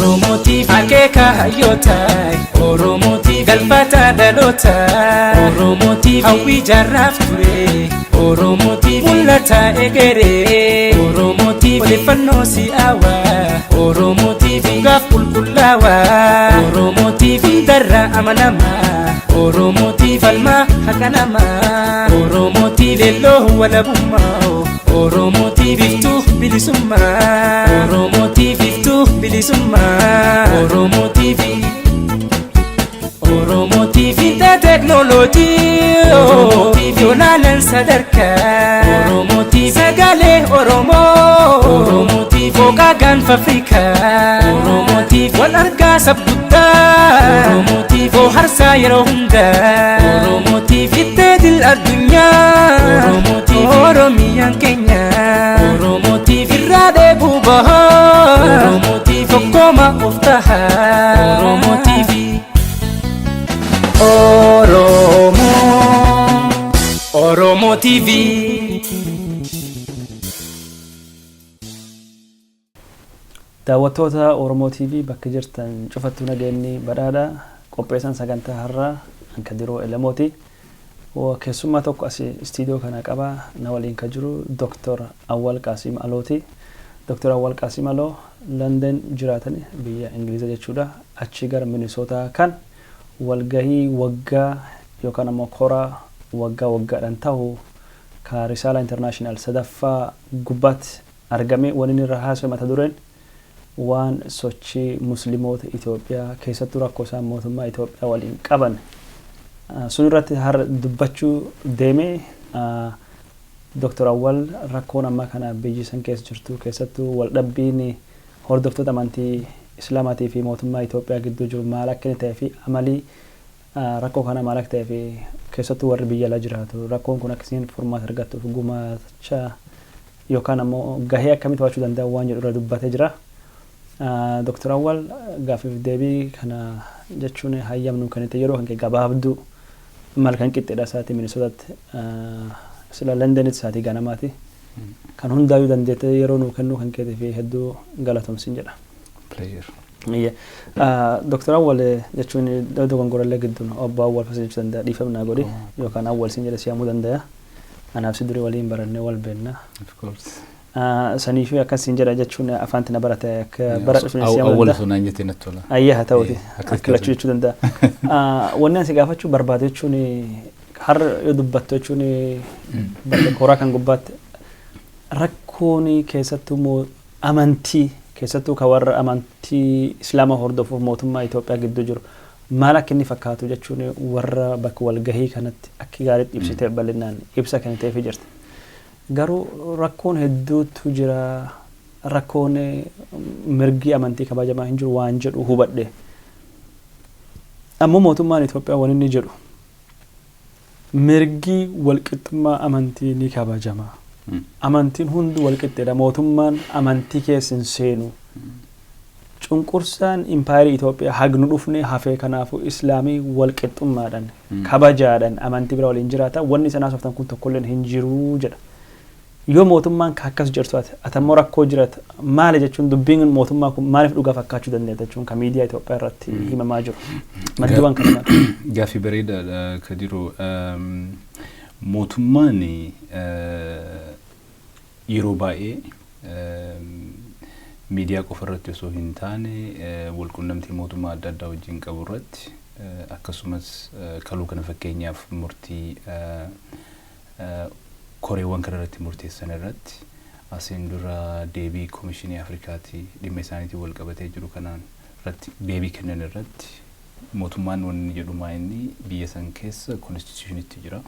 Oromoo TV, akeeka hayyootaa. Oromoo TV, galfata dhalootaa. Oromoo TV, hawwii jaarraaf ture. Oromoo TV, mul'ata egeree. Oromoo TV, odeeffannoo si'aawaa. Oromoo TV, dhugaaf qulqullaawaa. Oromoo TV, hundarra amanamaa. Oromoo TV, falmaa haqa namaa. Oromoo TV, leelloo walabummaa. Oromoo TV, biiftuu bilisummaa. Oromoo TV, biiftuu bilisummaa. Oromoo TV. Oromoo TV, teeknooloojii. Yoolaaleen sadarkaa. Oromoo TV, sagalee Oromoo. Oromoo TV, fooqaa gaanfa Afrikaa. Oromoo TV, wal argaa sabguddaa. Oromoo TV, bohaarsaa yeroo hundaa. Oromoo TV, ittee addunyaa. Oromoo TV, Oromiyaan keenya. Oromoo TV, irraa dheebuu bahaa. Oromoo TV, tokkooma of tahaa. Oromoo TV. Oromoo, Oromoo TV. Daawwattoota Oromoo TV bakka jirtan cufattuu, nageenyi badhaadha. Qopheessaan sagantaa har'aa Ankadiroo Elemooti. Keessummaa tokko as istiidiyoo kana qaba. Na waliin kan jiru Dr. Awwal Qaasim Alooti. Dr. Awwal Qaasim Aloo London jiraatan, biyya Ingiliza jechuudha. Achi gara Minisootaa kan walgahii waggaa yookaan ammoo koraa waggaa waggaadhaan ta'u ka Risaala International sadaffaa gubbaatti argame. Wanni inni irra haasa'e mata dureen waan sochii Musliimoota Itoophiyaa, keessattuu rakkoo isaan mootummaa Itoophiyaa waliin qaban sun irratti har'a dubbachuu deeme. Dr. Awwal, rakkoon ammaa kana biyyi san keessa jirtu, keessattuu waldhabbiin hordoftoota amantii Islaamaatii fi mootummaa Itoophiyaa gidduu jiru maal akka inni ta'ee fi amalii rakkoo kana maal akka ta'ee fi keessattuu warri biyya ala jiraatu rakkoon kun akkasiin furmaata argattuuf gumaacha yookaan ammoo gahee akkamii to'achuu danda'an waan jedhu irra dubbatee jira. Dr. Awwal, gaaffiif deebii kana jechuun hayyamnu kan itti yeroo kan kee gabaabduu maal kan qixxeedha, sa'aatii Minisootaatti sila Londonitti sa'aatii ganamaati. Kan hundaayyuu dandeettee yeroo nuu kennuu kan keetii fi hedduu galatoomsin jedha. Pleasure. Dr. Awwal jechuun dogongorallee gidduun obbo Awwal fasa jechuu danda'a, dhiifama naa godhi, yookaan Awwal siin jedhe si'amuu danda'a. Anaaf si durii waliin barannee wal beenna. Of course. Saniifii akkasiin jedha jechuun afaanti na barate akka bara dhufne si'amuu Awwal danda'a. osoo naan jettee natti tola. Ayyaa, haa ta'uti Akka akka lachuu jechuu danda'a. Wanni ani si gaafachuu barbaadu jechuun har'a yoo dubbattu jechuun bakka koraa kan gubbaatti rakkoon keessattuu amantii, keessattuu kan warra amantii Islaamaa hordofuuf mootummaa Itoophiyaa gidduu jiru maal akka inni fakkaatu jechuun warra bakka walgahii kanatti akka gaariitti ibsitee bal'inaan ibsa kan ta'eefii jirti. Garuu rakkoon hedduutu jira, rakkoon mirgi amantii kabajamaa hin jiru waan jedhu hubadhe. Ammoo mootummaan Itoophiyaa waan inni jedhu mirgi walqixxummaa amantii ni kabajama. Amantiin hundi walqixxeedha. Mootummaan amantii keessa hin seenu. Cunqursaan impaayerii Itoophiyaa hagnu dhufne hafee, kanaafuu Islaamii walqixxummaadhaan kabajaadhaan amantii bira waliin jiraata. Wanni isaan haasoftan kun tokkolleen hin jiruu jedha. Yoo mootummaan ka akkas jirtu ati ammoo rakkoo jirata maali jechuun, dubbiin mootummaa kun maaliif dhugaa fakkaachuu dandeetta jechuun ka miidiyaa Itoophiyaa irratti himamaa jiru? Maddi waan kana maali? Gaaffii bareedaadha, Kadiroo. Mootummaan yeroo baay'ee miidiyaa qofa irratti osoo hin taane, walqunnamtii mootummaa adda addaa wajjin qabu irratti, akkasumas kaluu kana fakkeenyaaf murtii koreewwan kana irratti murteessan irratti, asiin dura deebii Koomishinii Afrikaatii dhimma isaaniitiin wal qabatee jiru kanaan irratti deebii kennan irratti, mootummaan wanni jedhu maa inni biyya san keessa constitutionitti jira.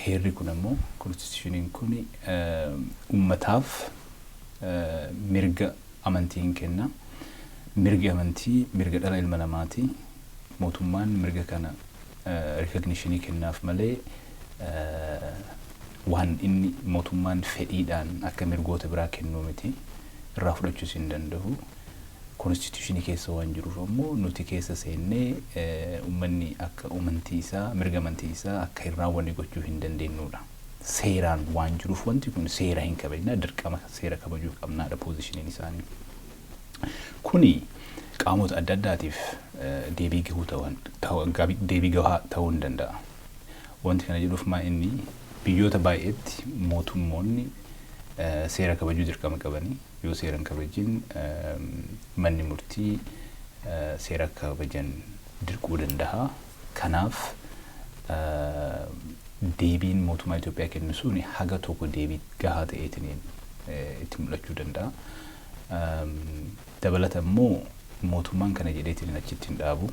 Heerri kun ammoo, constitutioniin kun ummataaf mirga amantii hin kenna. Mirgi amantii mirga dhala ilma namaati. Mootummaan mirga kana recognitionii kennaaf malee waan inni mootummaan fedhiidhaan akka mirgoota biraa kennuu miti. Irraa fudhachuus hin danda'u. Constitutionii keessa waan jiruuf ammoo nuti keessa seennee uummanni akka amantii isaa, mirga amantii isaa akka hin raawwanne gochuu hin dandeenyudha. Seeraan waan jiruuf wanti kun seera hin kabajna, dirqama seera kabajuu qabnaadha positioniin isaanii. Kun Kuni qaamota adda addaatiif deebii gahaa ta'uu hin danda'a. Wanti kana jedhuuf maa inni biyyoota baay'eetti mootummoonni seera kabajuu dirqama qabanii, yoo seera hin kabajin manni murtii seera kabajan dirquu danda'a. Kanaaf deebiin mootummaa Itoophiyaa kennu sun haga tokko deebii gahaa ta'eetiin itti mul'achuu danda'a. Dabalata immoo mootummaan kana jedheetiin achitti hin dhaabu.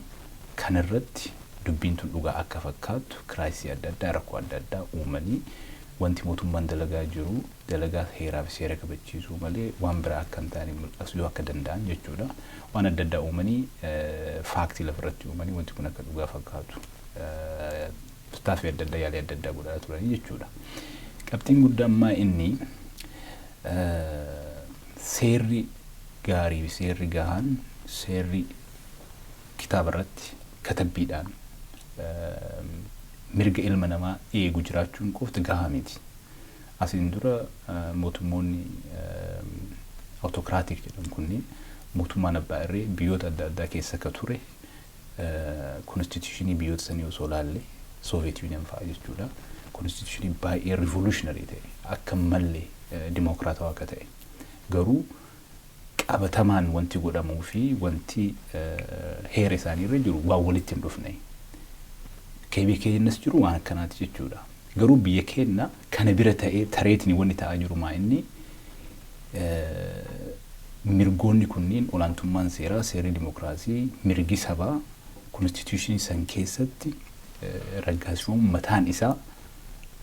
Kanarratti dubbiin tun dhugaa akka fakkaattu crisis adda addaa, rakkoo adda addaa uumanii, wanti mootummaan dalagaa jiru dalagaa heeraa fi seera kabachiisuu malee waan biraa akka hin taane mul'isuu akka danda'an jechuudha. Waan adda addaa uumanii, fact lafarratti uumanii, wanti kun akka dhugaa fakkaatu tattaaffii adda addaa, yaalii adda addaa godhaa turanii jechuudha. Qabxiin guddaan maa inni seerri gaarii fi seerri gahaan, seerri kitaaba irratti katabbiidhaan mirga ilma namaa eegu jiraachuun qofti gahaa miti. Asiin dura mootummoonni autocratic jedhamu kunniin, mootummaan abbaa irree biyyoota adda addaa keessa akka ture, constitution biyyoota sanii osoo laalle, Soviet Union fa'a jechuudha. Constitution baay'ee revolutionary ta'e, akka mallee dimokiraatawaa akka ta'e, garuu qabatamaan wanti godhamuu fi wanti heera isaanii irra jiru waan walitti hin dhufne. Keebii keenyas jiru waan akkanaati jechuudha. Garuu biyya keenya kana bira ta'ee tareetiin wanni ta'aa jiru maa inni mirgoonni kunniin, olaantummaan seeraa, seerri dimokiraasii, mirgi sabaa constitution san keessatti raggaasifamuun mataan isaa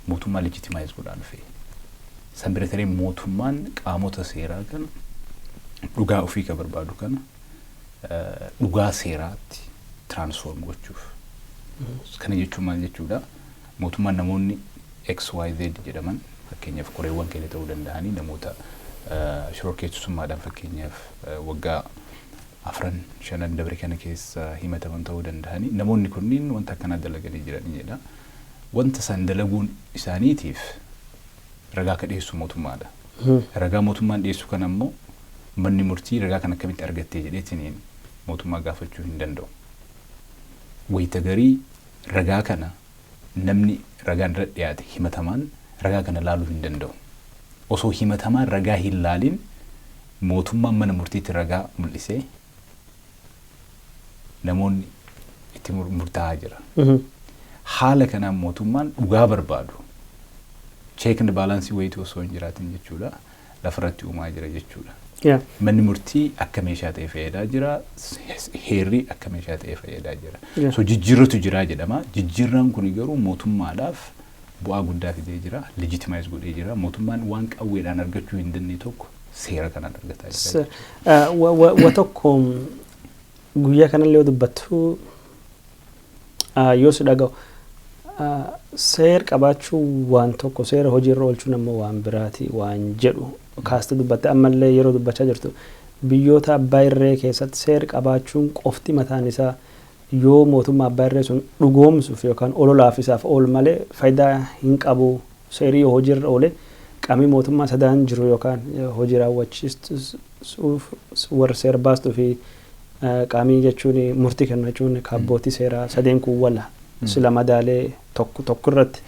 mootummaa legitimize godhaa dhufe. San bira taree mootummaan qaamota seeraa kana dhugaa ofii ka barbaadu kana dhugaa seeraatti transform gochuuf. Kana jechuun maal jechuudha? Mootummaan namoonni XYZ jedhaman, fakkeenyaaf qoreewwan keenya ta'uu danda'anii, namoota shororkeessummaadhaan fakkeenyaaf waggaa afran shanan dabre kana keessa himataman ta'uu danda'anii, namoonni kunniin wanta akkanaa dalaganii jiranii jedha. Wanta san dalaguun isaaniitiif ragaa akka dhiyeessu mootummaadha. Ragaa mootummaan dhiyeessu kana immoo manni murtii ragaa kana akkamitti argattee jedheetiin mootummaa gaafachuu hin danda'u. Wayita garii ragaa kana namni ragaan irra dhiyaate, himatamaan, ragaa kana laaluu hin danda'u. Osoo himatamaan ragaa hin laalin mootummaan mana murtiitti ragaa mul'isee namoonni itti murtaa'aa jira. Haala kanaan mootummaan dhugaa barbaadu check and balance wayitii osoo hin jiraatin jechuudha lafarratti uumaa jira jechuudha. Manni murtii akka meeshaa ta'e fayyadaa jira. Heerri akka meeshaa ta'e fayyadaa jira. So jijjiirratu jira jedhama. Jijjiirraan kun garuu mootummaadhaaf bu'aa guddaa fidee jira. Legitimize godhee jira. Mootummaan waan qawweedhaan argachuu hin dandeenye tokko seera kanaan argataa jira. Wa tokko guyyaa kanallee yoo dubbattu, yoo si dhaga'u, seer qabaachuu waan tokko, seera hojiirra oolchuun ammoo waan biraati waan jedhu kaastee dubbatte. Ammallee yeroo dubbachaa jirtu biyyoota abbaa irree keessatti seer qabaachuun qofti mataan isaa yoo mootummaa abbaa irree sun dhugoomsuuf yookaan ololaaf isaaf oolu malee faayidaa hin qabu, seerii yoo hojiirra oole qaamni mootummaa sadaan jiru yookaan hojii raawwachiistuuf, warra seera baastuu fi qaamii jechuun murtii kennu jechuun abbootii seeraa sadeen kun wala sila madaalee tokko tokko irratti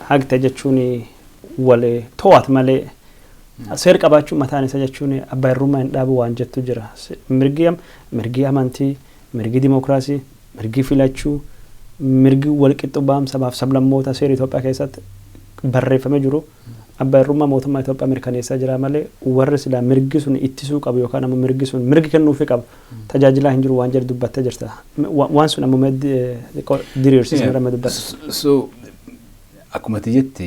haqte jechuun wal to'at malee seera qabaachuu mataan isaa jechuun abbaa irrummaa hin dhaabu waan jettu jira. Mirgi amantii, mirgi dimokiraasii, mirgi filachuu, mirgi walqixxummaa sabaaf sablammoota seera Itoophiyaa keessatti barreeffamee jiru abbaa irrummaa mootummaa Itoophiyaa mirkaneessaa jira malee warri silaa mirgi sun ittisuu qabu yookaan ammoo mirgi sun mirgi kennuufii qabu tajaajilaa hin jiru waan jedhu dubbattee jirta. Waan sun ammoo diriirsiisni irra dubbatte. So akkuma ati jette,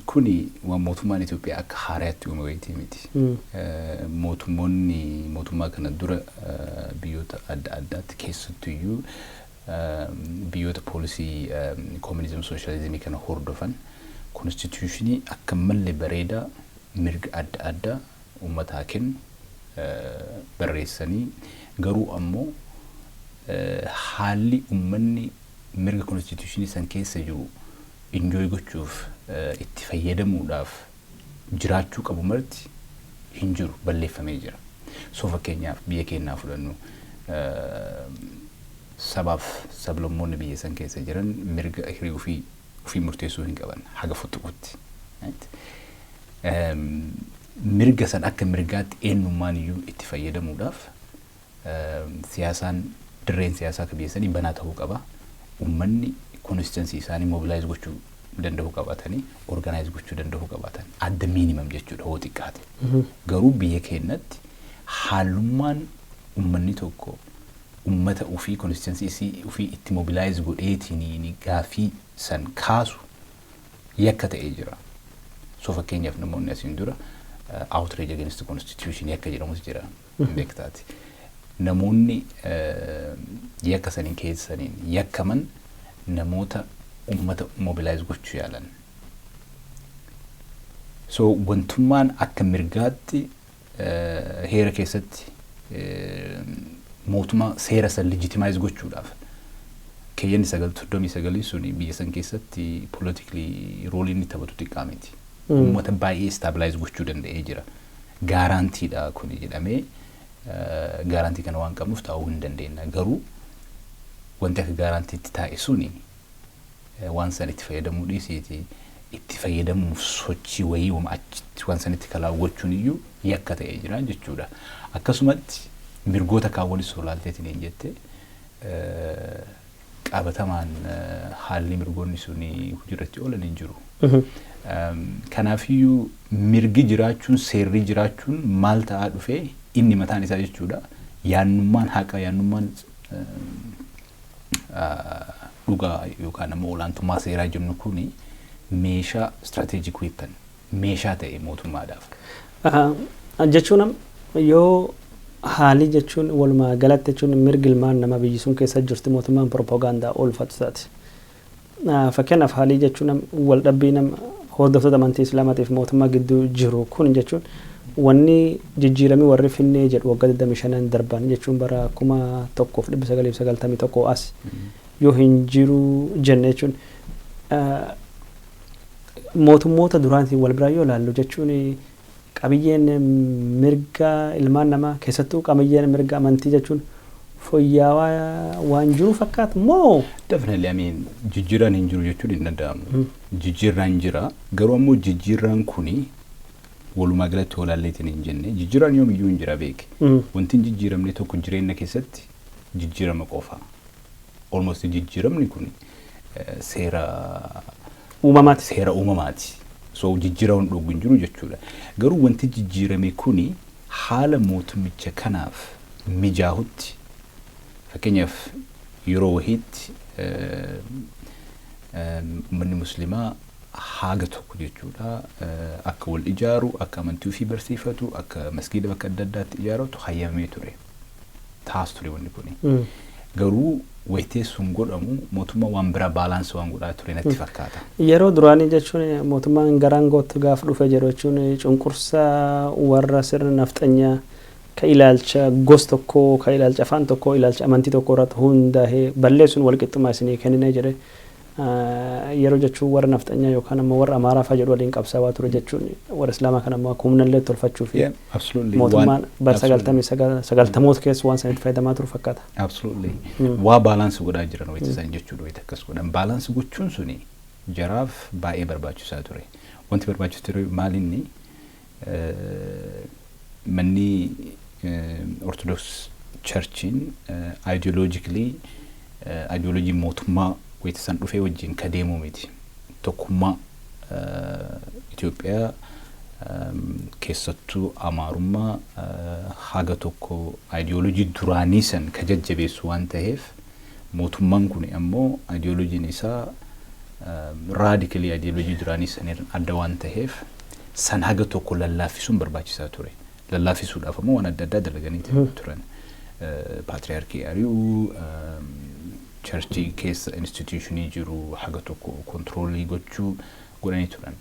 kuni waan mootummaan Itoophiyaa akka haaraatti uume wayitii miti. Mootummoonni mootummaa kana dura biyyoota adda addaatti, keessattuyyuu biyyoota policy communism, sooshaalizimii kana hordofan, constitution akka malee bareedaa mirga adda addaa uummataa kennu barreessanii, garuu ammoo haalli uummanni mirga constitution san keessa jiru enjoy gochuuf, itti fayyadamuudhaaf jiraachuu qabu marti hin jiru, balleeffamee jira. So fakkeenyaaf biyya keenyaa fudhannu, sabaaf sablammoonni biyya san keessa jiran mirga hiree ofii murteessuu hin qaban haga fottoqutti. Mirga san akka mirgaatti eenyummaan iyyuu itti fayyadamuudhaaf siyaasaan, dirreen siyaasaa akka biyya sanii banaa ta'uu qaba. Uummanni constituency isaanii mobilize gochuu danda'uu qabaatanii, organize gochuu danda'uu qabaatan adda minimum jechuudha hoo xiqqaate. Garuu biyya keenyatti haalummaan uummanni tokko uummata ofii, constituency ofii itti mobilize godheetiin gaafii san kaasu yakka ta'ee jira. So fakkeenyaaf namoonni asiin dura outrage against the constitution yakka jedhamus jira, beektaati. Namoonni yakka saniin keessaniin yakkaman namoota uummata mobilize gochuu yaalan. So wantummaan akka mirgaatti heera keessatti mootummaa seera san legitimize gochuudhaaf keeyyanni 39 suni biyya san keessatti politically role inni taphatu xiqqaa miti. Uummata baay'ee stabilize gochuu danda'ee jira. Guaranteedha kuni jedhamee guarantee kana waan qabnuuf taa'uu hin dandeenya. Garuu wanti akka guaranteetti taa'e suni waan san itti fayyadamuu dhiisiiti, itti fayyadamuuf sochii wayii wama achitti waan sanitti kalaa'u gochuun iyyuu yakka ta'ee jira jechuudha. Akkasumatti mirgoota kaawwanis olaalteetiin hin jette, qabatamaan haalli mirgoonni suni hojiirratti oolan hin jiru. Kanaafiyyuu mirgi jiraachuun, seerri jiraachuun maal ta'aa dhufee inni mataan isaa jechuudha. Yaannummaan haqa, yaannummaan dhugaa yookaan ammoo olaantummaa seeraa jennu kuni meeshaa, strategic weapon, meeshaa ta'e mootummaadhaaf. Jechuun yoo haalli jechuun walumaa galatti jechuun mirgi ilmaan nama biyyi sun keessa jirti mootummaan propagaandaa oolfatu taate. Fakkeenyaaf haalli jechuun waldhabbii nama hordoftoota amantii Islaamaatiif mootummaa gidduu jiru kun jechuun wanni jijjiiramii warri finnee jedhu waggaa 25 darban jechuun bara 1991 as yoo hin jiru jenne, jechuun mootummoota duraatiin wal biraa yoo ilaallu, jechuun qabiyyeen mirga ilmaan namaa, keessattuu qabiyyeen mirga amantii jechuun fooyya'aa waan jiru fakkaata moo? Definitely, I mean, jijjiirraan hin jiru jechuun hin danda'amu. Jijjiirraan jira, garuu ammoo jijjiirraan kuni walumaa galatti olaalleetiin hin jenne, jijjiirraan yoomiyyuu hin jira beeke. Wanti hin jijjiiramne tokko jireenya keessatti jijjiirama qofa. Almost jijjiiramni kun seera uumamaati. Seera uumamaati. So jijjiirama hin dhoogu hin jiru jechuudha. Garuu wanti jijjiirame kuni haala mootummicha kanaaf mijaahutti, fakkeenyaaf yeroo wahiitti uummanni musliimaa haga tokko jechuudha akka wal ijaaru, akka amantii ofii barsiifatu, akka masgiida bakka adda addaatti ijaaratu hayyamamee ture. Taas ture wanni kuni. Garuu wayitee sun godhamu mootummaa waan biraa balance waan godhaa ture natti fakkaata. Yeroo duraanii jechuun mootummaan garaan gootti gaaf dhufe jedhu jechuun cunqursaa warra sirna nafxanyaa ka ilaalcha gos tokkoo, ka ilaalcha afaan tokkoo, ilaalcha amantii tokkoo irratti hundaa'ee balleessuun walqixxummaa isinii kennine jedhe, yeroo jechuun warra nafxanyaa yookaan ammoo warra amaaraa fa'a jedhu waliin qabsaawaa ture, jechuun warra islaamaa kan ammoo akka humnallee tolfachuu fi mootummaan bara 90moota keessa waan sanitti fayyadamaa turu fakkaata. Absolutely. Waa balance godhaa jiran wayita isaan jechuudha, wayita akkas godhan. Balance gochuun suni jaraaf baay'ee barbaachisaa ture. Wanti barbaachisu ture maalinni, manni Orthodox Churchiin ideologically ideology mootummaa wayita san dhufee wajjin ka deemuu miti. Tokkummaa Itoophiyaa, keessattuu Amaarummaa, haga tokko ideology duraanii san ka jajjabeessu waan ta'eef, mootummaan kun ammoo ideologyn isaa radically ideology duraanii saniin adda waan ta'eef, san haga tokko lallaaffisuun barbaachisaa ture. Lallaaffisuudhaaf ammoo waan adda addaa dalaganii turan. Paatriyaarkii ari'uu, churchii keessa institutionii jiru haga tokko control gochuu godhanii turan.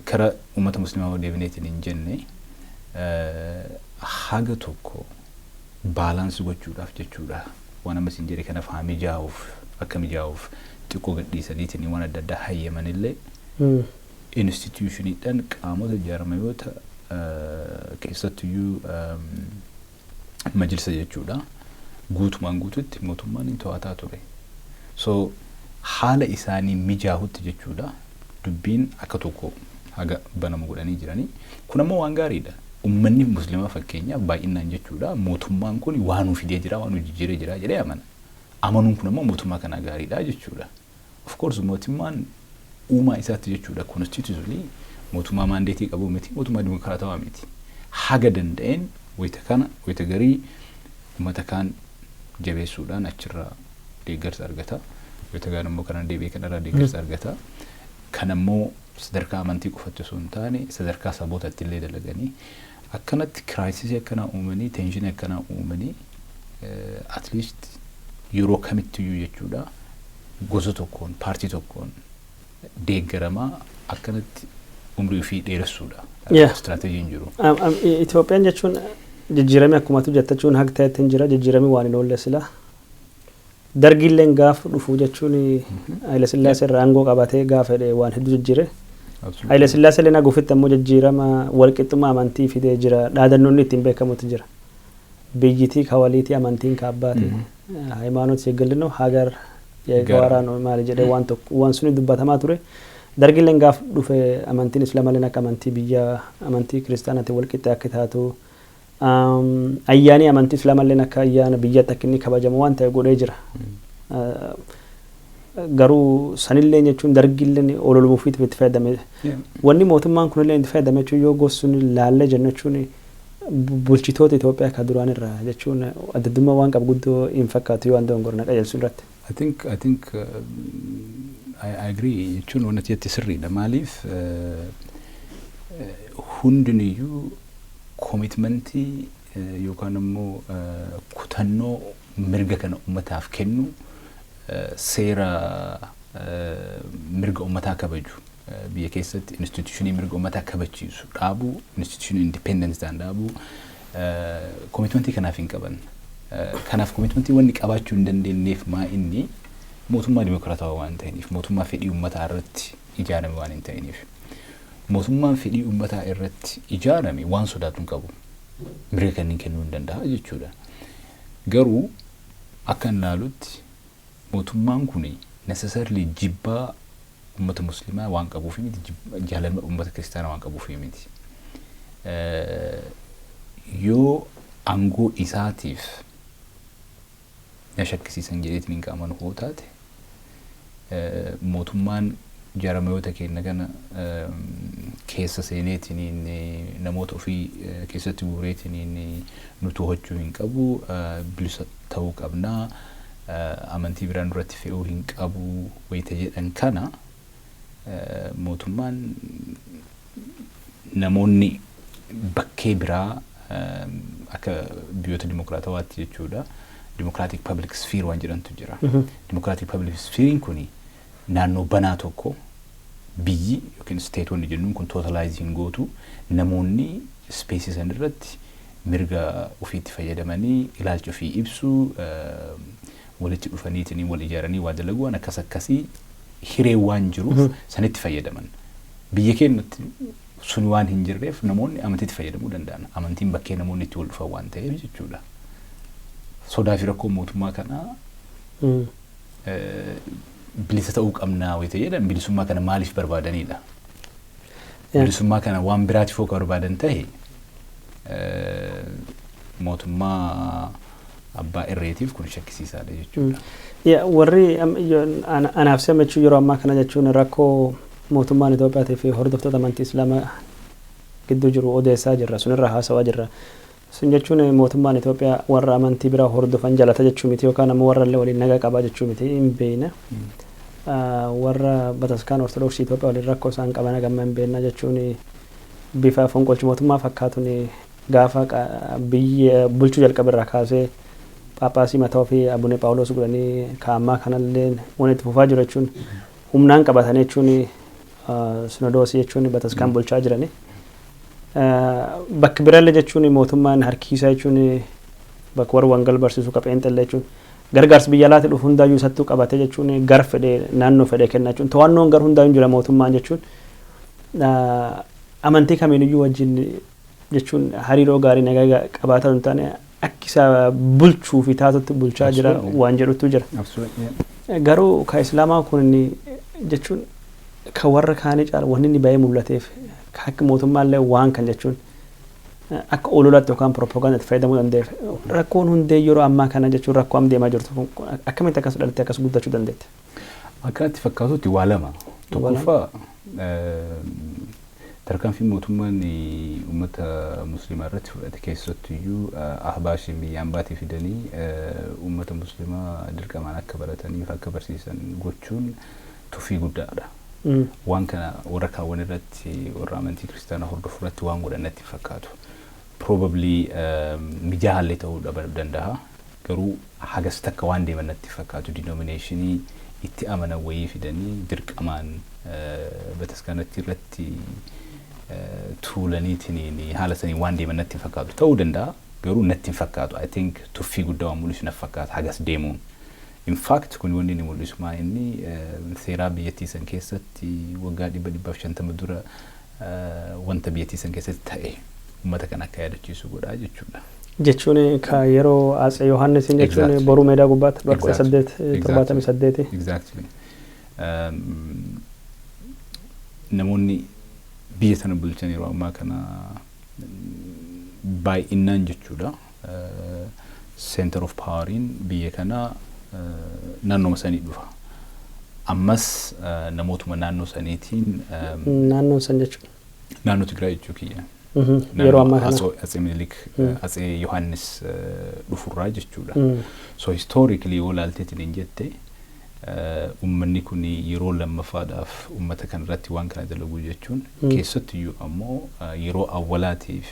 Kara uummata musliimaa deebineetiin hin jenne, haga tokko balance gochuudhaaf jechuudha. Waan ammas hin jedhe kanaaf haa mijaa'uuf, akka mijaa'uuf xiqqoo gadhiisaniitiin waan adda addaa hayyamanillee, institutioniidhaan qaamota jaarmayoota Keessattuyyuu majlisa jechuudha. Guutumaan guututti mootummaan hin to'ataa ture. So haala isaanii mijaahutti jechuudha, dubbiin akka tokko haga banamu godhanii jiranii. Kun ammoo waan gaariidha. Uummanni Musliimaa fakkeenyaaf baay'inaan jechuudha, mootummaan kun waa nuu fidee jira, waa nuu jijjiiree jira jedhee amana. Amanuun kun ammoo mootummaa kanaa gaariidha jechuudha. Of course, mootummaan uumaa isaatti jechuudha, constitutionally mootummaa mandate qabu miti, mootummaa dimokiraatawaa miti. Haga danda'een wayita kana wayita garii uummata kaan jabeessuudhaan achirraa deeggarsa argata. Wayita kaan immoo kana deebi'ee kanarraa deeggarsa argata. Kan ammoo sadarkaa amantii qofatti osoo hin taane sadarkaa sabootatti illee dalaganii akkanatti crisis akkanaa uumanii, tension akkanaa uumanii, at least yeroo kamittiyyuu jechuudha, gosa tokkoon, paartii tokkoon deeggaramaa akkanatti umrii ofii dheeressuudha. Istiraateejiin jiru. Itoophiyaan jechuun jijjiiramni akkumatu jettachuun haqa ta'etti hin jira, jijjiiramni waan hin oolle sila. Dargiilleen gaafa dhufu jechuun Haile Sillaasee irraa aangoo qabatee gaafa fedhe waan hedduu jijjiire. Haile Sillaasee illee naguufitti ammoo jijjiirama walqixxummaa amantii fidee jira. Dhaadannoonni ittiin beekamutu jira. Biyyitii kawaliitii, amantiin kaabbaati. ሃይማኖት የግል ነው፣ ሀገር የጋራ ነው maali jedhee waan tokko waan suni dubbatamaa ture. Dargiilleen gaaf dhufe amantiin Islaamalleen akka amantii biyya amantii Kiristaanaatiin walqixxee akka taatu, ayyaanii amantii Islaamalleen akka ayyaana biyyatti akka inni kabajamu waan ta'e godhee jira. Garuu sanillee jechuun dargiilleen ololuufiif itti fayyadame. Wanni mootummaan kunillee itti fayyadame jechuun yoo gosuun laallee jennu jechuun bulchitoota Itoophiyaa ka duraan irraa jechuun adda waan qabu guddoo hin fakkaatu yoo waan gorna qajeelchuu irratti. I think I agree jechuun wanti jette sirriidha. Maaliif, hundiniyyuu commitment yookaan immoo kutannoo mirga kana ummataaf kennu, seera mirga ummataa kabaju, biyya keessatti institution mirga ummataa kabachiisu dhaabuu, institution independence ta'an dhaabuu, commitment kanaaf hin qaban. Kanaaf commitment wanni qabaachuu hin dandeenyeef maa inni mootummaa dimokiraatawaa waan ta'iniif, mootummaa fedhii ummataa irratti ijaarame waan hin ta'iniif. Mootummaan fedhii ummataa irratti ijaarame waan sodaatu hin qabu. Mirga kanneen kennuu hin danda'a jechuudha. Garuu akka hin ilaalutti mootummaan kun necessarily jibbaa ummata Muslimaa waan qabuuf miti, jaalala ummata Kiristaanaa waan qabuuf miti. Yoo aangoo isaatiif na shakkisiisan jedheetiin hin qaamanu hoo taate, mootummaan jaarmayoota keenya kana keessa seeneetiin namoota ofii keessatti guureetiin nu to'achuu hin qabu, bilisa ta'uu qabnaa, amantii biraan duratti fe'uu hin qabu wayita jedhan kana, mootummaan namoonni bakkee biraa akka biyyoota dimokiraatawaatti jechuudha, democratic public sphere waan jedhantu jira. Democratic public spherein kuni naannoo banaa tokko biyyi yookiin stateonni jennuun kun totalize hin gootu, namoonni space san irratti mirga ofiitti fayyadamanii ilaalcha ofii ibsuu, walitti dhufaniitiin wal ijaaranii waa dalaguu, waan akkas akkasii hiree waan jiruuf sanitti fayyadaman. Biyya keenyatti sun waan hin jirreef namoonni amantiitti fayyadamuu danda'an. Amantiin bakkee namoonni itti wal dhufan waan ta'eef jechuudha. Sodaa fi rakkoo mootummaa kanaa bilisa ta'uu qabnaa wayita jedhan, bilisummaa kana maaliif barbaadanidha? Bilisummaa kana waan biraatiif yoo barbaadan ta'e, mootummaa abbaa irreetiif kun shakkisiisaadha jechuudha. Warri anaaf si'amachuu yeroo ammaa kana jechuun rakkoo mootummaan Itoophiyaatii fi hordoftoota amantii Islaamaa gidduu jiru odeessaa jirra, sunirra haasawaa jirra. Sun jechuun mootummaan Itoophiyaa warra amantii biraa hordofan jalata jechuu miti, yookaan ammoo warra illee waliin nagaa qabaa jechuu miti, hin beekna. Warra Bataskaan Ortodoksii Itoophiyaa waliin rakkoo isaan qaban gamma hin beekna jechuun bifa fonqolchi mootummaa fakkaatuun gaafa biyya bulchuu jalqabe irraa kaasee Phaaphaasii mataa ofii Abune Phaawulos godhanii kaa'ammaa kanallee waan itti fufaa jiru jechuun humnaan qabatanii jechuun sinodoosii jechuun bataskaan bulchaa jirani. Bakki birallee jechuun mootummaan harkiisaa jechuun bakka warra wangal barsiisuu qapheenxallee jechuun gargaarsi biyya alaatii dhufu hundaayyuu isattuu qabatee jechuun gar fedhee naannoo fedhee kenna jechuun to'annoon gar hundaayyuu jira. Mootummaan jechuun amantii kamiiniyyuu wajjin Jechuun hariiroo gaarii nagaa qabaataa hin taane akka isa bulchuu fi taatutti bulchaa jira waan jedhutu jira. Garuu ka Islaamaa kun jechuun ka warra kaanii caala wanni inni baay'ee mul'ateef ka akka mootummaallee waan kan jechuun akka ololaatti yookaan propagaandaatti fayyadamuu danda'eef, rakkoon hundee yeroo ammaa kana jechuun rakkoo amma deemaa jirtu kun akkamitti akkas dhalattee akkas guddachuu dandeette? Akkanatti fakkaatutti waa lama. Tokkoffaa, tarkaanfii mootummaan uummata Musliimaa irratti fudhate, keessattuyyuu Ahbaashiin biyya ambaatii fidanii uummata Musliimaa dirqamaan akka barataniif akka barsiisan gochuun tuffii guddaadha. Waan kana warra kaawwan irratti, warra amantii Kiristaanaa hordofu irratti waan godhan natti fakkaatu. Probably mijaallee ta'uu danda'a. Garuu hagas takka waan deeman natti fakkaatu, denominationii itti amanan wayii fidanii dirqamaan bataskaanatti irratti tuulaniitiin haala sanii waan deeman natti fakkaatu. Ta'uu danda'a, garuu natti hin fakkaatu. I think tuffii guddaa waan mul'isu natti fakkaata hagas deemuun. In fact, kun wanni inni mul'isu maa inni seeraa biyyattii san keessatti waggaa 150 dura wanta biyyattii san keessatti ta'e uummata kan akka yaadachiisu godhaa jechuudha. Jechuun ka yeroo Atsee Yohaannisiin jechuun Boruu Meedaa gubbaatti bara 1878. Exactly. Namoonni biyya sana bulchan yeroo ammaa kana baay'inaan jechuudha. Center of poweriin biyya kanaa naannooma sanii dhufa. Ammas namootuma naannoo saniitiin. Naannoon san jechuudha. Naannoo Tigraay jechuu kiyya. Yeroo ammaa kana. Atsee Minilik, Atsee Yohaannis dhufurraa jechuudha. So historically yoo ilaalteetiin hin jette, uummanni kun yeroo lammaffaadhaaf uummata kana irratti waan kana dalaguu jechuun, keessattiyyuu ammoo yeroo awwalaatiif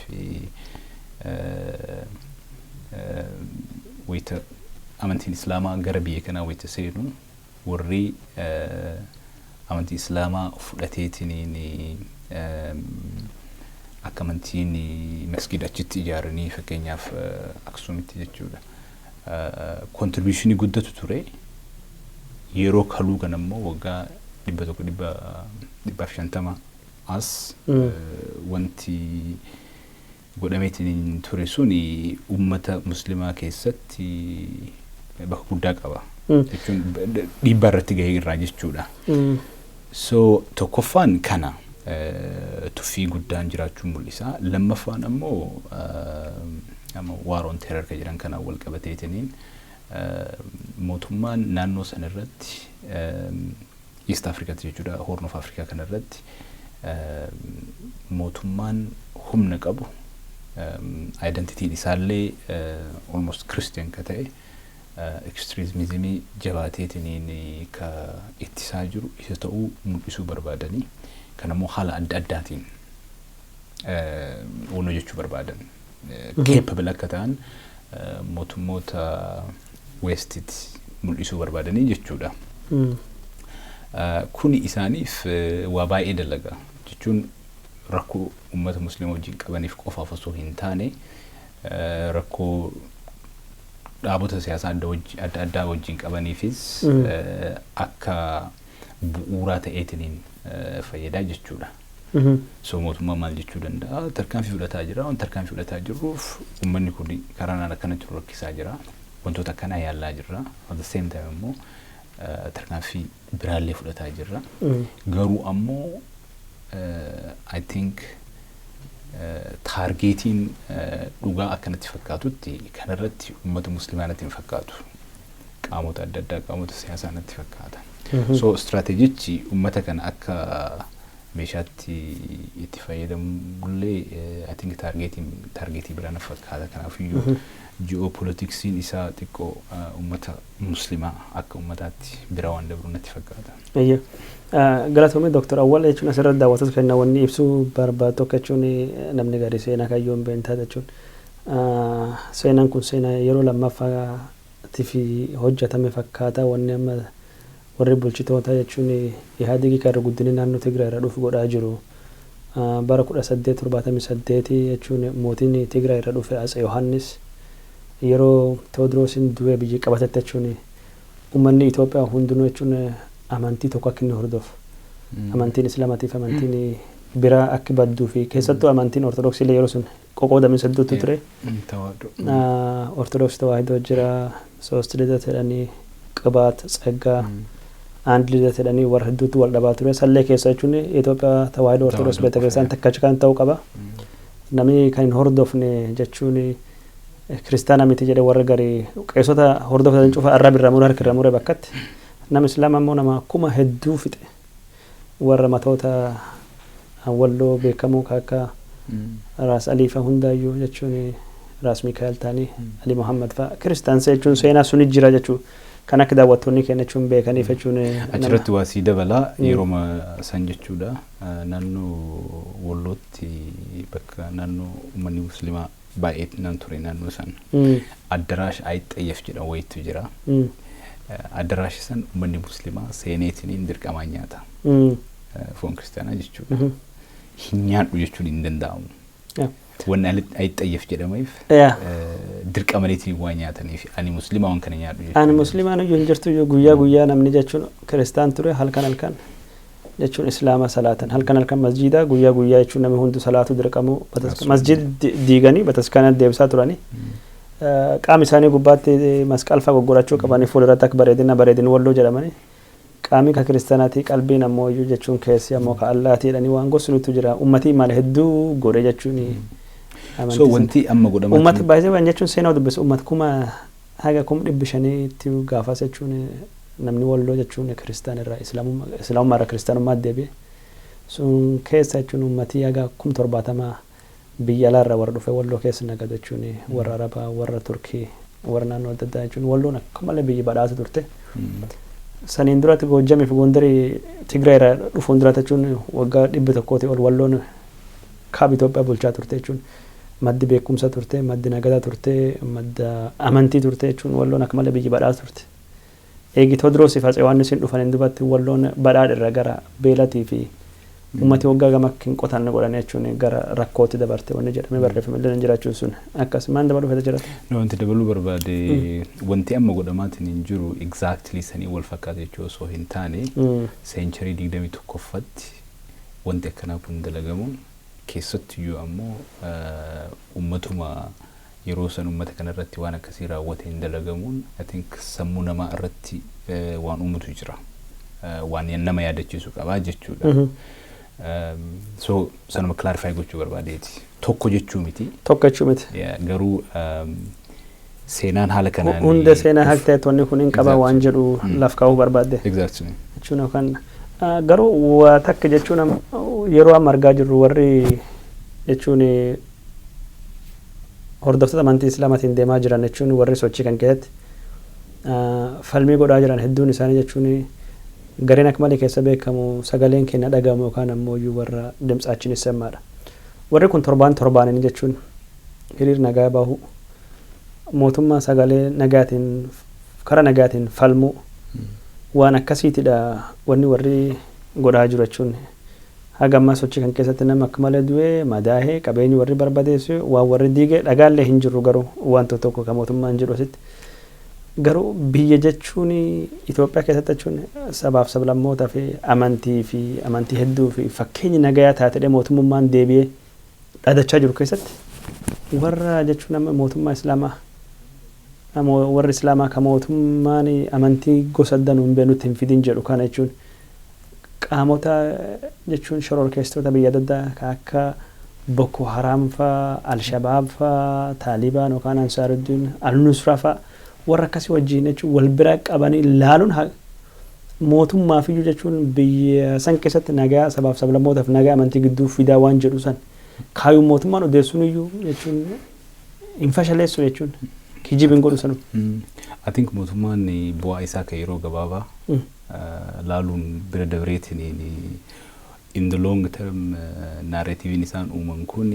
wayita amantiin Islaamaa gara biyya kanaa wayita seenu, warri amantii Islaamaa fudhateetiin akka amantiin masgida achitti ijaaranii, fakkeenyaaf Aksuumitti jechuudha. Contributionii guddatu ture. Yeroo kaluu kan ammoo waggaa 100, 150 as wanti godhameetiin ture suni uummata Muslimaa keessatti bakka guddaa qaba. Jechuun dhiibbaa irratti gahee irraa jechuudha. So tokkoffaan kana tuffii guddaan jiraachuu mul'isa. Lammaffaan ammoo amma war on terror kan jedhan kanaan wal qabateetiniin mootummaan naannoo sana irratti, East Africaatti jechuudha, Horn of Africa kana irratti mootummaan humna qabu, identityn isaallee almost Christian ka ta'e, extremismii jabaateetiniin ka ittisaa jiru isa ta'uu mul'isuu barbaadanii, kan ammoo haala adda addaatiin waan hojjechuu barbaadan, capable akka ta'an mootummoota Westitti mul'isuu barbaadanii jechuudha. Kuni isaaniif waa baay'ee dalaga jechuun rakkoo uummata Musliima wajjin qabaniif qofaaf osoo hin taane, rakkoo dhaabota siyaasaa adda addaa wajjin qabaniifis akka bu'uuraa ta'eetiniin fayyadaa jechuudha. So mootummaan maal jechuu danda'a? Tarkaanfii fudhataa jira. Waan tarkaanfii fudhataa jirruuf uummanni kun karaa naan akkanatti nu rakkisaa jira. Wantoota akkanaa yaallaa jirra. At the same time immoo tarkaanfii biraallee fudhataa jirra. Garuu ammoo I think targetiin dhugaa akkanatti fakkaatutti kanarratti uummata Muslimaa natti hin fakkaatu. Qaamota adda addaa, qaamota siyaasaa natti fakkaata. So istiraateejichi uummata kana akka meeshaatti itti fayyadamullee I think targetii biraa na fakkaata. Kanaafiyyuu ji'oopolitiksiin isaa xiqqoo uummata Muslimaa akka uummataatti bira waan dabru natti fakkaata. Eeyyee. Galatoomii, Dooktar Awwal. Jechuun asirratti daawwattoota kenna wanni ibsuu barbaadu tokko, jechuun namni gadi seenaa kaayyoon beentaa jechuun seenaan kun seenaa yeroo lammaffaatti fi hojjetame fakkaata. Wanni amma warri bulchitoota jechuun Ihaadigii kan irra guddinni naannoo Tigraay irra dhufu godhaa jiru. Bara 1878 jechuun mootiin Tigraay irra dhufe Atse Yohaannis yeroo Tewoodiroosiin du'ee biyyi qabatetti, jechuun uummanni Itoophiyaa hundinuu jechuun amantii tokko akka inni hordofu, amantiin Islaamaatiif amantiin biraa akka badduu fi keessattuu amantiin Ortodoksii illee yeroo sun Qoqoodaminsa hedduutu ture. Ortodoksii Tawaahidoo jira, ሶስት ልደት jedhanii, ቅባት ጸጋ, አንድ ልደት jedhanii warra hedduutu wal dhabaa ture. Sallee keessa jechuun Itoophiyaa Tawaahidoo Ortodoksii Beetakiristiyaan takkacha kan ta'uu qaba. Namni kan hin hordofne jechuun kiristaana miti jedhe, warra garii qeessota hordofatan cufa arraba irra mure, harka irra mure bakkatti. Nama Islaama immoo nama kuma hedduu fixe. Warra matoota Walloo beekamoo akka Raas Alii fa hundaayyuu jechuun Raas Mikaa'el ta'anii Ali Muhammad fa'a kiristaansee jechuun seenaa suni jira jechuun kan akka daawwattoonni keenya jechuun beekaniif jechuun. Achirratti waa sii dabalaa, yeroo san jechuudha, naannoo Wallootti bakka naannoo uummanni Musliimaa baay'ee nan ture. Naannoo san Addaraasha Ayixxayyaf jedhamu wayiitu jira. Addaraasha san uummanni Musliimaa seeneetiniin dirqamaan nyaata. Foon kiristaanaa jechuudha. Hin nyaadhu jechuun hin danda'amu. Wanni Ayixxayyaf jedhameef dirqamaniitiin waan nyaataniif ani Musliimaa waan kana nyaadhu jechuudha. Ani Musliimaan iyyuu hin jirtu. Guyyaa guyyaa namni jechuun kiristaan ture, halkan halkan jechuun Islaama salaatan, halkan halkan masjiida, guyyaa guyyaa jechuun namni hundi salaatu dirqamu, masjid diiganii bataskaana deebisaa turanii, qaama isaanii gubbaatti masqalfa goggorachuu qabanii, fuulduratti akka bareedina bareedina Walloo jedhamanii, qaamni ka kiristaanaatii, qalbiin ammoo iyyuu jechuun keessi ammoo ka Allaatii jedhanii waan gosunutu jira. Ummatii maal hedduu godhe jechuun. So wanti amma godhamaa Ummati baay'ee waan jechuun seenaa dubbisu, ummati kuma haga 500,000tti gaafas jechuun namni Walloo jechuun kiristaan irraa Islaamummaa irraa kiristaanummaa deebi'e. Sun keessa jechuun ummatii haga 70,000 biyya alaarraa warra dhufe Walloo keessa nagadu jechuun, warra Arabaa, warra Turkii, warra naannoo adda addaa jechuun Walloon akka malee biyyi badhaatu turte. Saniin duratti Goojjamii fi Gondarii Tigraay irraa dhufuun duratti jechuun waggaa 100tii ol Walloon kaaba Itoophiyaa bulchaa turte jechuun maddi beekumsa turte, maddi nagadaa turte, madda amantii turte jechuun Walloon akka malee biyyi badhaatu turte. Eegi Tewoodiroosii fi Atsee Yohaannisiin dhufaniin duubatti Walloon badhaadha gara beelatii fi ummati waggaa gama akka hin qotanne godhan jechuun gara rakkootti dabarte wanni jedhamee barreeffame illee jiraachuun sun akkas maan dabaluu fedha jirata. Wanti dabaluu barbaade, wanti amma godhamaatiin hin jiru exactly sanii wal fakkaata jechuu osoo hin taane, century 21ffaatti wanti akkanaa kun dalagamuun, keessattiyyuu ammoo ummatuma yeroo san ummata kanarratti waan akkasii raawwate hin dalagamuun, I think sammuu namaa irratti waan uumutu jira. Waan nama yaadachiisu qabaa jechuudha. So sanuma clarify gochuu barbaadeeti. Tokko jechuu miti. Tokko jechuu miti. Garuu seenaan haala kanaan Hunda seenaa haala ta'e wanni kun hin qaba waan jedhu laf kaa'uu barbaadde. Exactly. Jechuun yookaan garuu waa takka jechuun yeroo amma argaa jirru, warri jechuun hordoftoota amantii Islaamaatiin deemaa jiran jechuun warri sochii kan keessatti falmii godhaa jiran hedduun isaanii jechuun gareen akka malee keessa beekamu sagaleen keenya dhagahamu yookaan ammoo iyyuu warra ድምጻችን ይሰማadha. Warri kun torbaan torbaaniin jechuun hiriir nagaa bahu, mootummaa sagalee nagaatiin karaa nagaatiin falmuu, waan akkasiitidha wanni warri godhaa jiru jechuun. Haga ammaa sochii kan keessatti nama akka malee du'ee, madaahee, qabeenyi warri barbadeessu, waan warri diige dhagaallee hin jiru, garuu waan tokko tokko kan mootummaan jedhu asitti. Garuu biyya jechuun Itoophiyaa keessatti jechuun sabaaf sablammootaa fi amantii fi amantii hedduu fi fakkeenyi nagayaa taatedha mootummaan deebi'ee dhaadachaa jiru keessatti, warra jechuun amma mootummaa Islaamaa, warri Islaamaa ka mootummaan amantii gosa adda nuun beenutti hin fidin jedhu kana jechuun qaamota jechuun shororkeessitoota biyya adda addaa ka akka Boko Haram faa, Alshabaab faa, Taalibaan yookaan Ansaaruddin Al-Nusraa faa, warra akkasii wajjin jechuun wal bira qabanii laaluun mootummaaf iyyuu jechuun biyya san keessatti nagaa sabaaf sablammootaaf nagaa amantii gidduu fidaa waan jedhu san kaayuun mootummaan odeessuun iyyuu jechuun hin fashaleessu jechuun kijiba hin godhu sanu. I think mootummaan bu'aa isaa kan yeroo gabaabaa laaluun bira dabreetiin in the long term narratiiviin isaan uuman kun,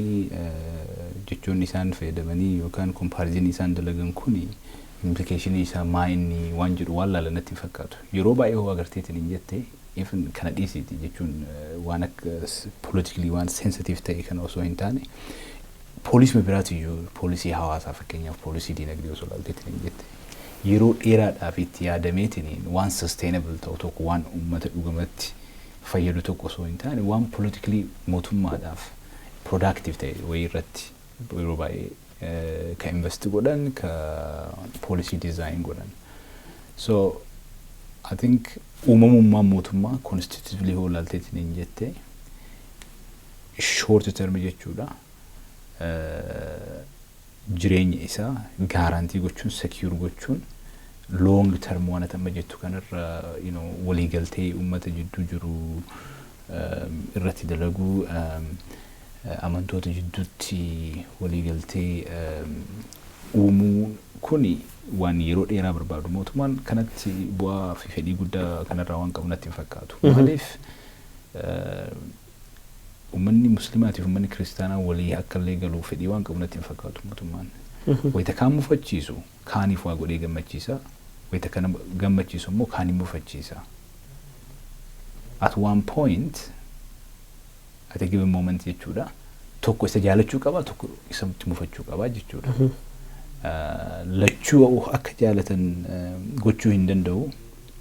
jechoonni isaan fayyadamanii yookaan comparison isaan dalagan kun, implicationii isaa maa inni waan jedhu waan laalan natti hin fakkaatu. Yeroo baay'ee hoo agarteetiin hin jette, even kana dhiisiiti jechuun waan akka politically waan sensitive ta'e kana osoo hin taane, poolisii biraatu iyyuu, poolisii hawaasaa fakkeenyaaf, poolisii diinagdee osoo laalteetiin hin jette, yeroo dheeraadhaaf itti yaadameetiin waan sustainable ta'u tokko, waan uummata dhugamatti fayyadu tokko osoo hin taane, waan politically mootummaadhaaf productive ta'e wayii irratti Yeroo baay'ee ka invest godhan, ka policy design godhan. So I think uumamummaan mootummaa constitutively hoo ilaalteetiin hin jette, short term jechuudha. Jireenya isaa guarantee gochuun, secure gochuun, long term waan ati amma jettu kanarra waliigaltee uummata jidduu jiru irratti dalaguu, amantoota jidduutti waliigaltee uumuu, kuni waan yeroo dheeraa barbaadu. Mootummaan kanatti bu'aa fi fedhii guddaa kanarraa waan qabu natti hin fakkaatu. Maaliif, uummanni musliimaatiif uummanni kiristaanaa walii akka illee galuu fedhii waan qabu natti hin fakkaatu mootummaan. Wayita kaan mufachiisu kaaniif waa godhee gammachiisa. Wayita kana gammachiisu immoo kaan hin mufachiisa. At one point, at a given moment jechuudha. Tokko isa jaalachuu qaba, tokko isatti mufachuu qaba jechuudha. Lachuu akka jaalatan gochuu hin danda'u.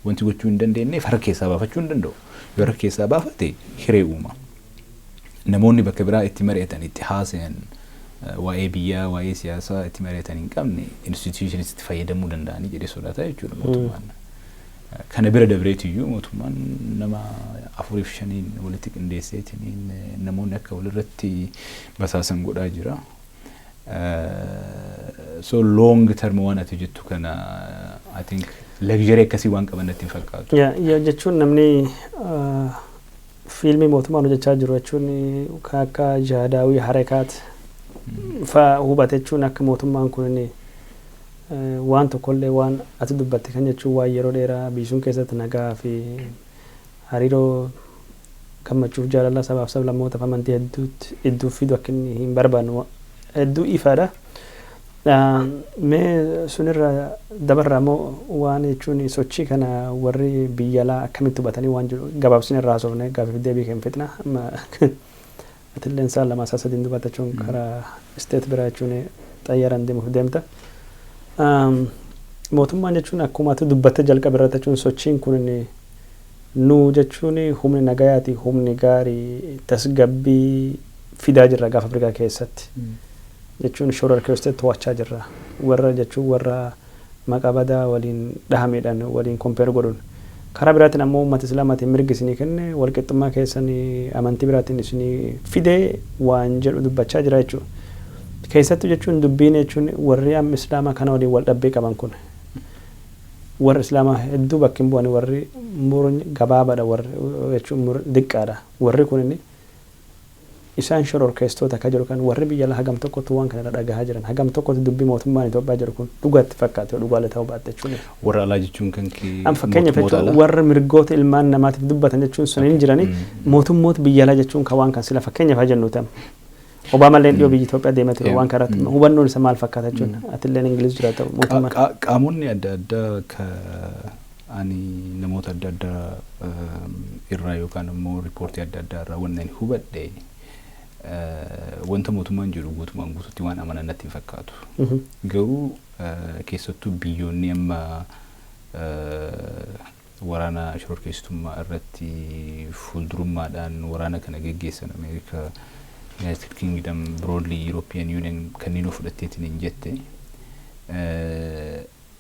Wanti gochuu hin dandeenyeef harka keessaa baafachuu hin danda'u. Yoo harka keessaa baafate hiree uuma. Namoonni bakka biraa itti mari'atan, itti haasayan, waa'ee biyyaa, waa'ee siyaasaa itti mari'atan hin qabne, institutions itti fayyadamuu danda'anii jedhee sodaata jechuudha mootummaan. Kana bira dabreetiyyuu mootummaan nama afuriif shaniin walitti qindeesseetiin namoonni akka walirratti basaasan godhaa jira. So long term waan ati jettu kana I think luxury akkasii waan qaban natti hin fakkaatu. Jechuun namni fiilmii mootummaan hojjechaa jiru jechuun kan akka Jaadaawii Harekaat fa hubate jechuun, akka mootummaan kun waan tokkollee waan ati dubbatte kan jechuun waan yeroo dheeraa biisuun keessatti nagaa fi hariiroo gammachuuf jaalala sabaaf sablammootaaf amantii hedduutti hedduu fidu akka inni hin barbaannu hedduu ifaadha. Mee sunirra dabarraa immoo waan jechuun sochii kana warri biyya alaa akkamitti hubatanii waan jiru gabaabsine irraa haasofne, gaafiif deebii kan fixna. Amma atilleen sa'a 2, sa'a 3n dubbata jechuun karaa state biraa jechuun xayyaaraan deemuuf deemta. Mootummaan jechuun akkuma ati dubbatte jalqaba irratti jechuun sochiin kun nu jechuun humni nagayaati, humni gaarii tasgabbii fidaa jirra gaafa Afrikaa keessatti. Jechuun shoror keessatti to'achaa jirra. Warra jechuun warra maqaa badaa waliin dhahameedhaan waliin compare godhuun. Karaa biraatiin ammoo uummata islaamaatiin mirgi isinii kenne, walqixxummaa keessan amantii biraatiin isinii fidee waan jedhu dubbachaa jira jechuudha. Keessattuu jechuun dubbiin jechuun warri amma islaamaa kana waliin wal dhabbee qaban kun warri islaamaa hedduu bakki hin bu'an, warri murni gabaabaadha, warri jechuun diqqaadha. Warri kun inni isaan shororkeessitoota akka jiru kan warri biyya alaa hagam tokkotu waan kana irra dhagahaa jiran, hagam tokkotu dubbii mootummaan Itoophiyaa jedhu kun dhugaatti fakkaate, dhugaalee ta'uu baatte jechuudha. Warra alaa jechuun kan kee Amma fakkeenyaaf mootummoota jechuun alaa? Warra mirgoota ilmaan namaatiif dubbatan jechuun sun hin jirani, mootummoota biyya alaa jechuun kan waan kan sila fakkeenyaaf haa jennu ta'am. Obaamallee dhiyoo biyya Itoophiyaa deemaa ture, waan kanarratti hubannoon isa maal fakkaata jechuun, atilleen Ingiliz jiraata mootummaan. Qaamonni adda addaa ka ani namoota adda addaa irraa yookaan immoo riippoortii adda addaa irraa wanni ani hubadhe, wanta mootummaan jedhu guutumaan guututti waan amanan natti hin fakkaatu. Garuu keessattuu biyyoonni amma waraana shororkeessitummaa irratti fuuldurummaadhaan waraana kana geggeessan, Ameerikaa, United Kingdom, broadly European Union kanneen of fudhatteetiin hin jette,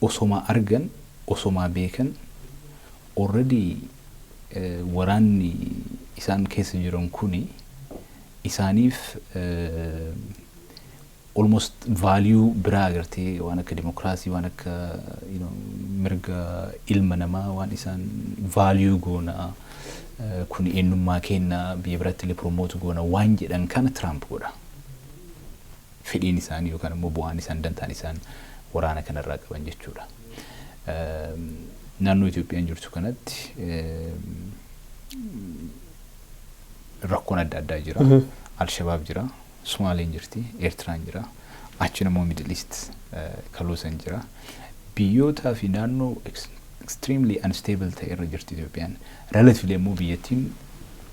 osomaa argan, osomaa beekan, already waraanni isaan keessa jiran kuni isaaniif almost value biraa agartee, waan akka dimokiraasii, waan akka mirga ilma namaa, waan isaan value goona, kun eenyummaa keenya biyya biratti illee promote goona waan jedhan kana Trump godha. Fedhiin isaanii yookaan immoo bu'aan isaan, dantaan isaan waraana kanarraa qaban jechuudha. Naannoo Itoophiyaan jirtu kanatti rakkoon adda addaa jira. Alshabaab jira, Sumaaleen jirti, Eertiraan jira, achi immoo Middle East kaloosan jira. Biyyootaa fi naannoo extremely unstable ta'e irra jirti Itoophiyaan. Relatively immoo biyyattiin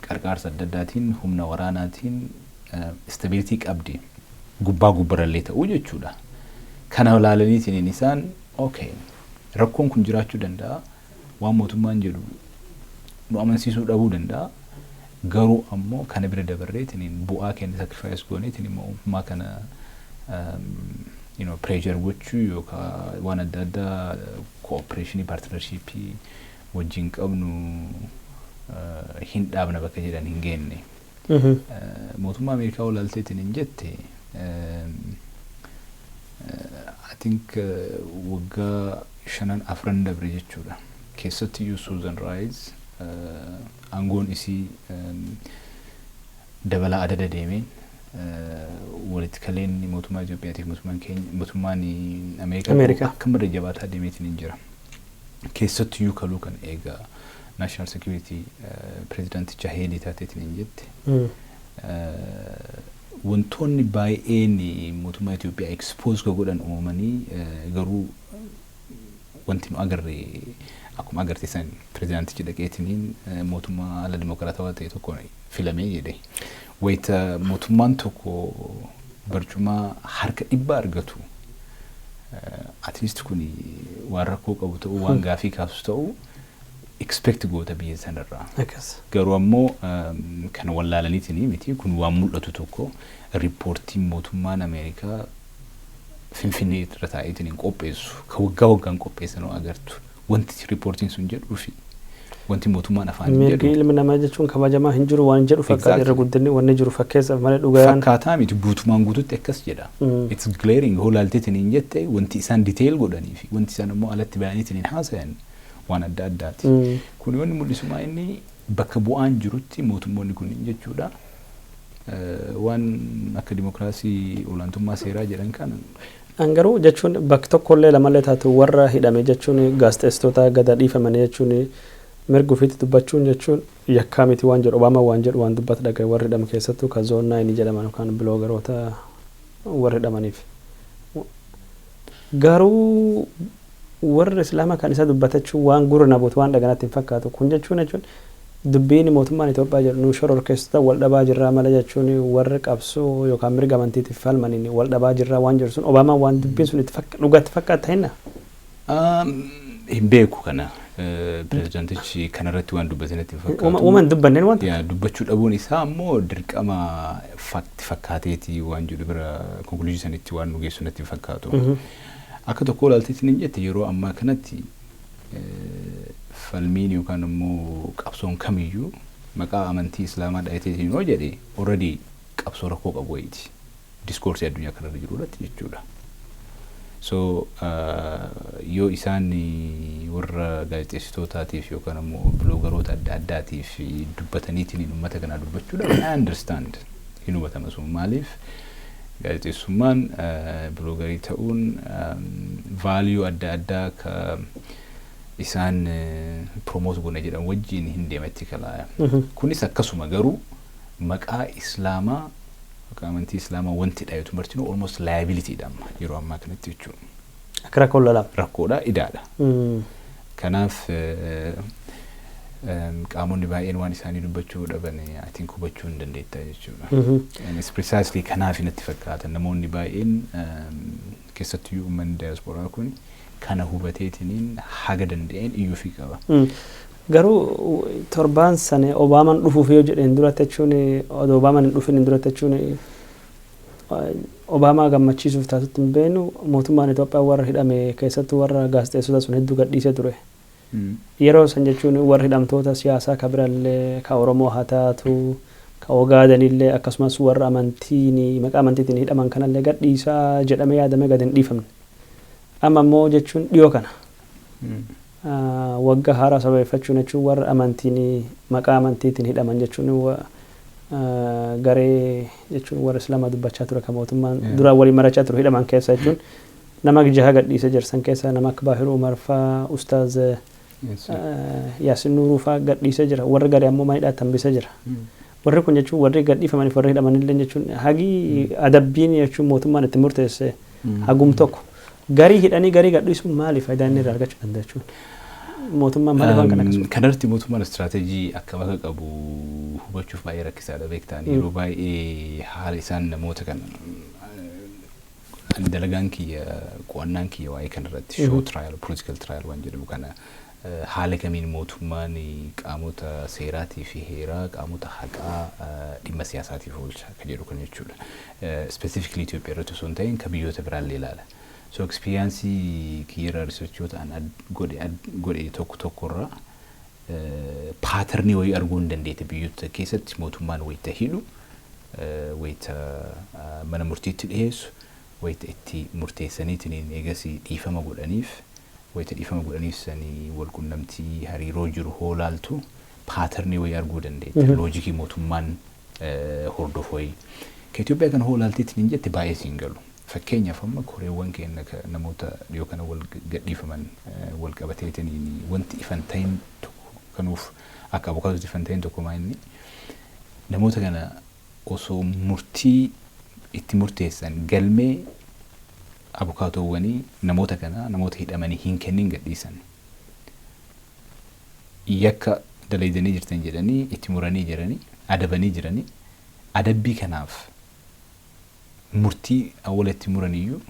qarqaarsa adda addaatiin, humna waraanaatiin stability qabdi. Gubbaa gubbarallee ta'uu jechuudha. Kana ilaalaniitiin isaan okay, rakkoon kun jiraachuu danda'a, waan mootummaan jedhu nu amansiisuu dhabuu danda'a. Garuu ammoo kana bira dabarreetiin bu'aa keenya sacrifice gooneetiin immoo uumaa kana Pressure gochuu yookaan waan adda addaa cooperation, partnership wajjin qabnu hin dhaabna bakka jedhan hin geenne. Mootummaa Ameerikaa olaalteetiin hin jette, I think waggaa shanan afran dabre jechuudha. Keessattiyyuu Susan Rice aangoon isii dabalaa adada deemeen walitti kaleen mootummaa Itoophiyaatiif mootummaan keenya, mootummaan Ameerikaa akka malee jabaataa deemeetiin hin jira. Keessattiyyuu kaluu kan eegaa national security pirezidaanticha Heelii taateetiin hin jette. Wantoonni baay'een mootummaa Itoophiyaa expose ka godhan uumamanii, garuu wanti nu agarre akkuma agarte san pirezidaantichi dhaqeetiniin mootummaa haala dimokiraatawaa ta'e tokko filamee jedhe. Wayita mootummaan tokko barcuma harka 100 argatu, at least kun waan rakkoo qabu ta'uu, waan gaafii kaasu ta'uu expect goota biyya sanarraa. Garuu ammoo kan wallaalaniitiin miti, kun waan mul'atu tokko, riippoortiin mootummaan Ameerikaa Finfinnee irra taa'eetiin hin qopheessu, ka waggaa waggaan qopheessan agartu, wanti riippoortiin sun jedhuu fi wanti mootummaan afaan Mirgi ilmi namaa jechuun kabajamaa hin jiru waan jedhu fakkaata irra guddinni wanni jiru fakkeessaaf malee dhugaan. Fakkaataa miti, guutumaan guututti akkas jedha. It's glaring. Hoolaalteetiin hin jette, wanti isaan detail godhanii fi wanti isaan immoo alatti bayaniitiin hin haasayan waan adda addaati. Kun wanni mul'isumaa inni bakka bu'aan jirutti mootummoonni kunniin jechuudha. Waan akka dimokiraasii, olaantummaa seeraa jedhan kana. An garuu jechuun bakki tokkollee lamallee taatu warra hidhame jechuun gaazexeessitoota gada dhiifamanii jechuun mirga ofiitti dubbachuun jechuun yakkaa miti waan jedhu, Obaamaa waan jedhu waan dubbata dhagaye, warri hidhame keessattuu kan Zone 9 jedhaman yookaan bloggeroota warri hidhamaniif. Garuu warri Islaamaa kan isa dubbatachuu waan gurra namoota waan dhaganatti hin fakkaatu. Kun jechuun dubbiin mootummaan Itoophiyaa jedhu nu shororkeessitoota wal dhabaa jirraa malee jechuun warri qabsoo yookaan mirga amantiitiif falmaniin wal dhabaa jirraa waan jedhu sun, Obaamaan waan dubbiin sun itti dhugatti fakkaata hinna. Hin beeku kana. Pirezidaantichi kanarratti waan dubbatanitti hin fakkaatu. Uuman hin dubbanneen wanta. Yaa, dubbachuu dhabuun isaa ammoo dirqama fakti fakkaateeti waan jedhu bira conclusion sanitti waan nu geessu natti hin fakkaatu. Akka tokko ilaalteetiin hin jette, yeroo ammaa kanatti falmiin yookaan immoo qabsoon kamiyyuu maqaa amantii Islaamaa dhayateetiin yoo jedhe already qabsoo rakkoo qabu wayiiti. Discourse addunyaa kanarra jiru irratti jechuudha. So yoo isaan warra gaazexeessitootaatiif yookaan immoo bloggeroota adda addaatiif dubbataniitiin uummata kanaa dubbachuudha, I understand, hin hubatama sun. Maaliif, gaazexeessummaan, bloggerii ta'uun value adda addaa ka isaan promote goona jedhan wajjin hin deematti kalaaya. Kunis akkasuma, garuu maqaa Islaamaa, maqaa amantii Islaamaa wanti dhayetu martinuu almost liability dha amma yeroo ammaa kanatti jechuudha. Akka rakkoon lalaaf. Rakkoodha, idaadha. Kanaaf qaamonni baay'een waan isaanii dubbachuu dhaban I think hubachuu hin dandeetta jechuudha. And it's precisely kanaaf natti fakkaata namoonni baay'een, keessattuyyuu uummanni diyaasporaa kun kana hubateetiniin haga danda'een iyyuufii qaba. Garuu torbaan sana Obaamaan dhufuuf yoo jedheen duratti jechuun, odoo Obaamaan hin dhufin duratti jechuun, Obaamaa gammachiisuuf taatutti hin beeknu, mootummaan Itoophiyaa warra hidhame keessattuu warra gaazexeessota sun hedduu gadhiisee ture. Yeroo san jechuun warra hidhamtoota siyaasaa ka birallee, ka Oromoo haa taatu, ka Ogaadenillee, akkasumas warra amantiin maqaa amantiitiin hidhaman kanallee gadhiisaa jedhamee yaadamee gad hin dhiifamne. Amma immoo jechuun dhiyoo kana waggaa haaraa sababeeffachuun jechuun warra amantiin maqaa amantiitiin hidhaman jechuun garee jechuun warra Islaamaa dubbachaa ture kan mootummaan duraan waliin marachaa ture hidhaman keessa jechuun nama jaha gadhiisee jirsan keessa nama akka Baahiruu Umar faa, Ustaaz Yaasin Nuuruu faa gadhiisee jira. Warri garee ammoo mana hidhaatti hambisee jira. Warri kun jechuun warri gadhiifamaniif warri hidhamanillee jechuun hagii adabbiin jechuun mootummaan itti murteesse hagum tokko. Garii hidhanii garii gadhiisuun maali faayidaa inni irraa argachuu danda'a jechuun? Mootummaan maaliif waan kana akkasuma? Kanarratti mootummaan istiraateejii akkam akka qabu hubachuuf baay'ee rakkisaadha beektaan. Yeroo baay'ee haala isaan namoota kana, ani dalagaan kiyya, qo'annaan kiyya waa'ee kanarratti show trial, political trial waan jedhamu kana Haala kamiin mootummaan qaamota seeraatii fi heeraa, qaamota haqaa dhimma siyaasaatiif oolcha kan jedhu kan jechuudha. Specifically Itoophiyaa irratti osoo hin ta'in kan biyyoota biraallee ilaala. So experience kiyyarraa researchoota an godhe tokko tokkorraa patternii wayii arguu hin dandeette. Biyyoota keessatti mootummaan wayita hidhu, wayita mana murtiitti dhiyeessu, wayita itti murteessaniitiin eegas dhiifama godhaniif, wayita dhiifama godhaniif sanii walqunnamtii hariiroo jiru hoolaaltu, patternii wayii arguu dandeette, logicii mootummaan hordofu wayii. Ka Itoophiyaa kana hoolaalteetiin hin jette baay'ee siin galu. Fakkeenyaaf, amma koreewwan keenya namoota dhiyoo kana wal gadhiifaman wal qabateetiin wanti ifan ta'in tokko, kanuuf akka abukaatootti ifan ta'in tokko maa, inni namoota kana osoo murtii itti murteessan galmee abukaatoowwanii namoota kana namoota hidhamanii hin kennin gadhiisan. Yakka dalaydanii jirtan jedhanii itti muranii jiranii, adabanii jiranii, adabbii kanaaf murtii awwala itti muraniyyuu,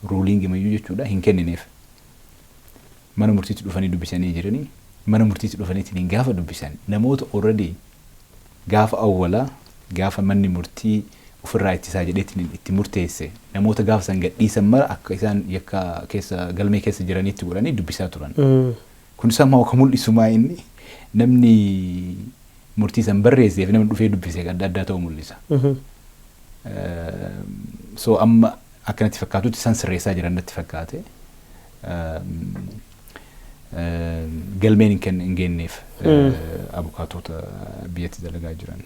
ruling mayyuu jechuudha, hin kennineef. Mana murtiitti dhufanii dubbisanii jiranii, mana murtiitti dhufaniitiin gaafa dubbisan namoota already gaafa awwalaa, gaafa manni murtii ofirraa ittisaa jedheetiin itti murteesse, namoota gaafa san gadhiisan mara akka isaan yakka keessa galmee keessa jiraniitti godhanii dubbisaa turan. Kun isaan maa kan mul'isu maa, inni namni murtii san barreessee fi namni dhufee dubbise adda addaa ta'uu mul'isa. So amma akkanatti fakkaatutti isaan sirreessaa jiran natti fakkaate. Galmeen hin kenneef abukaatota biyyatti dalagaa jiran.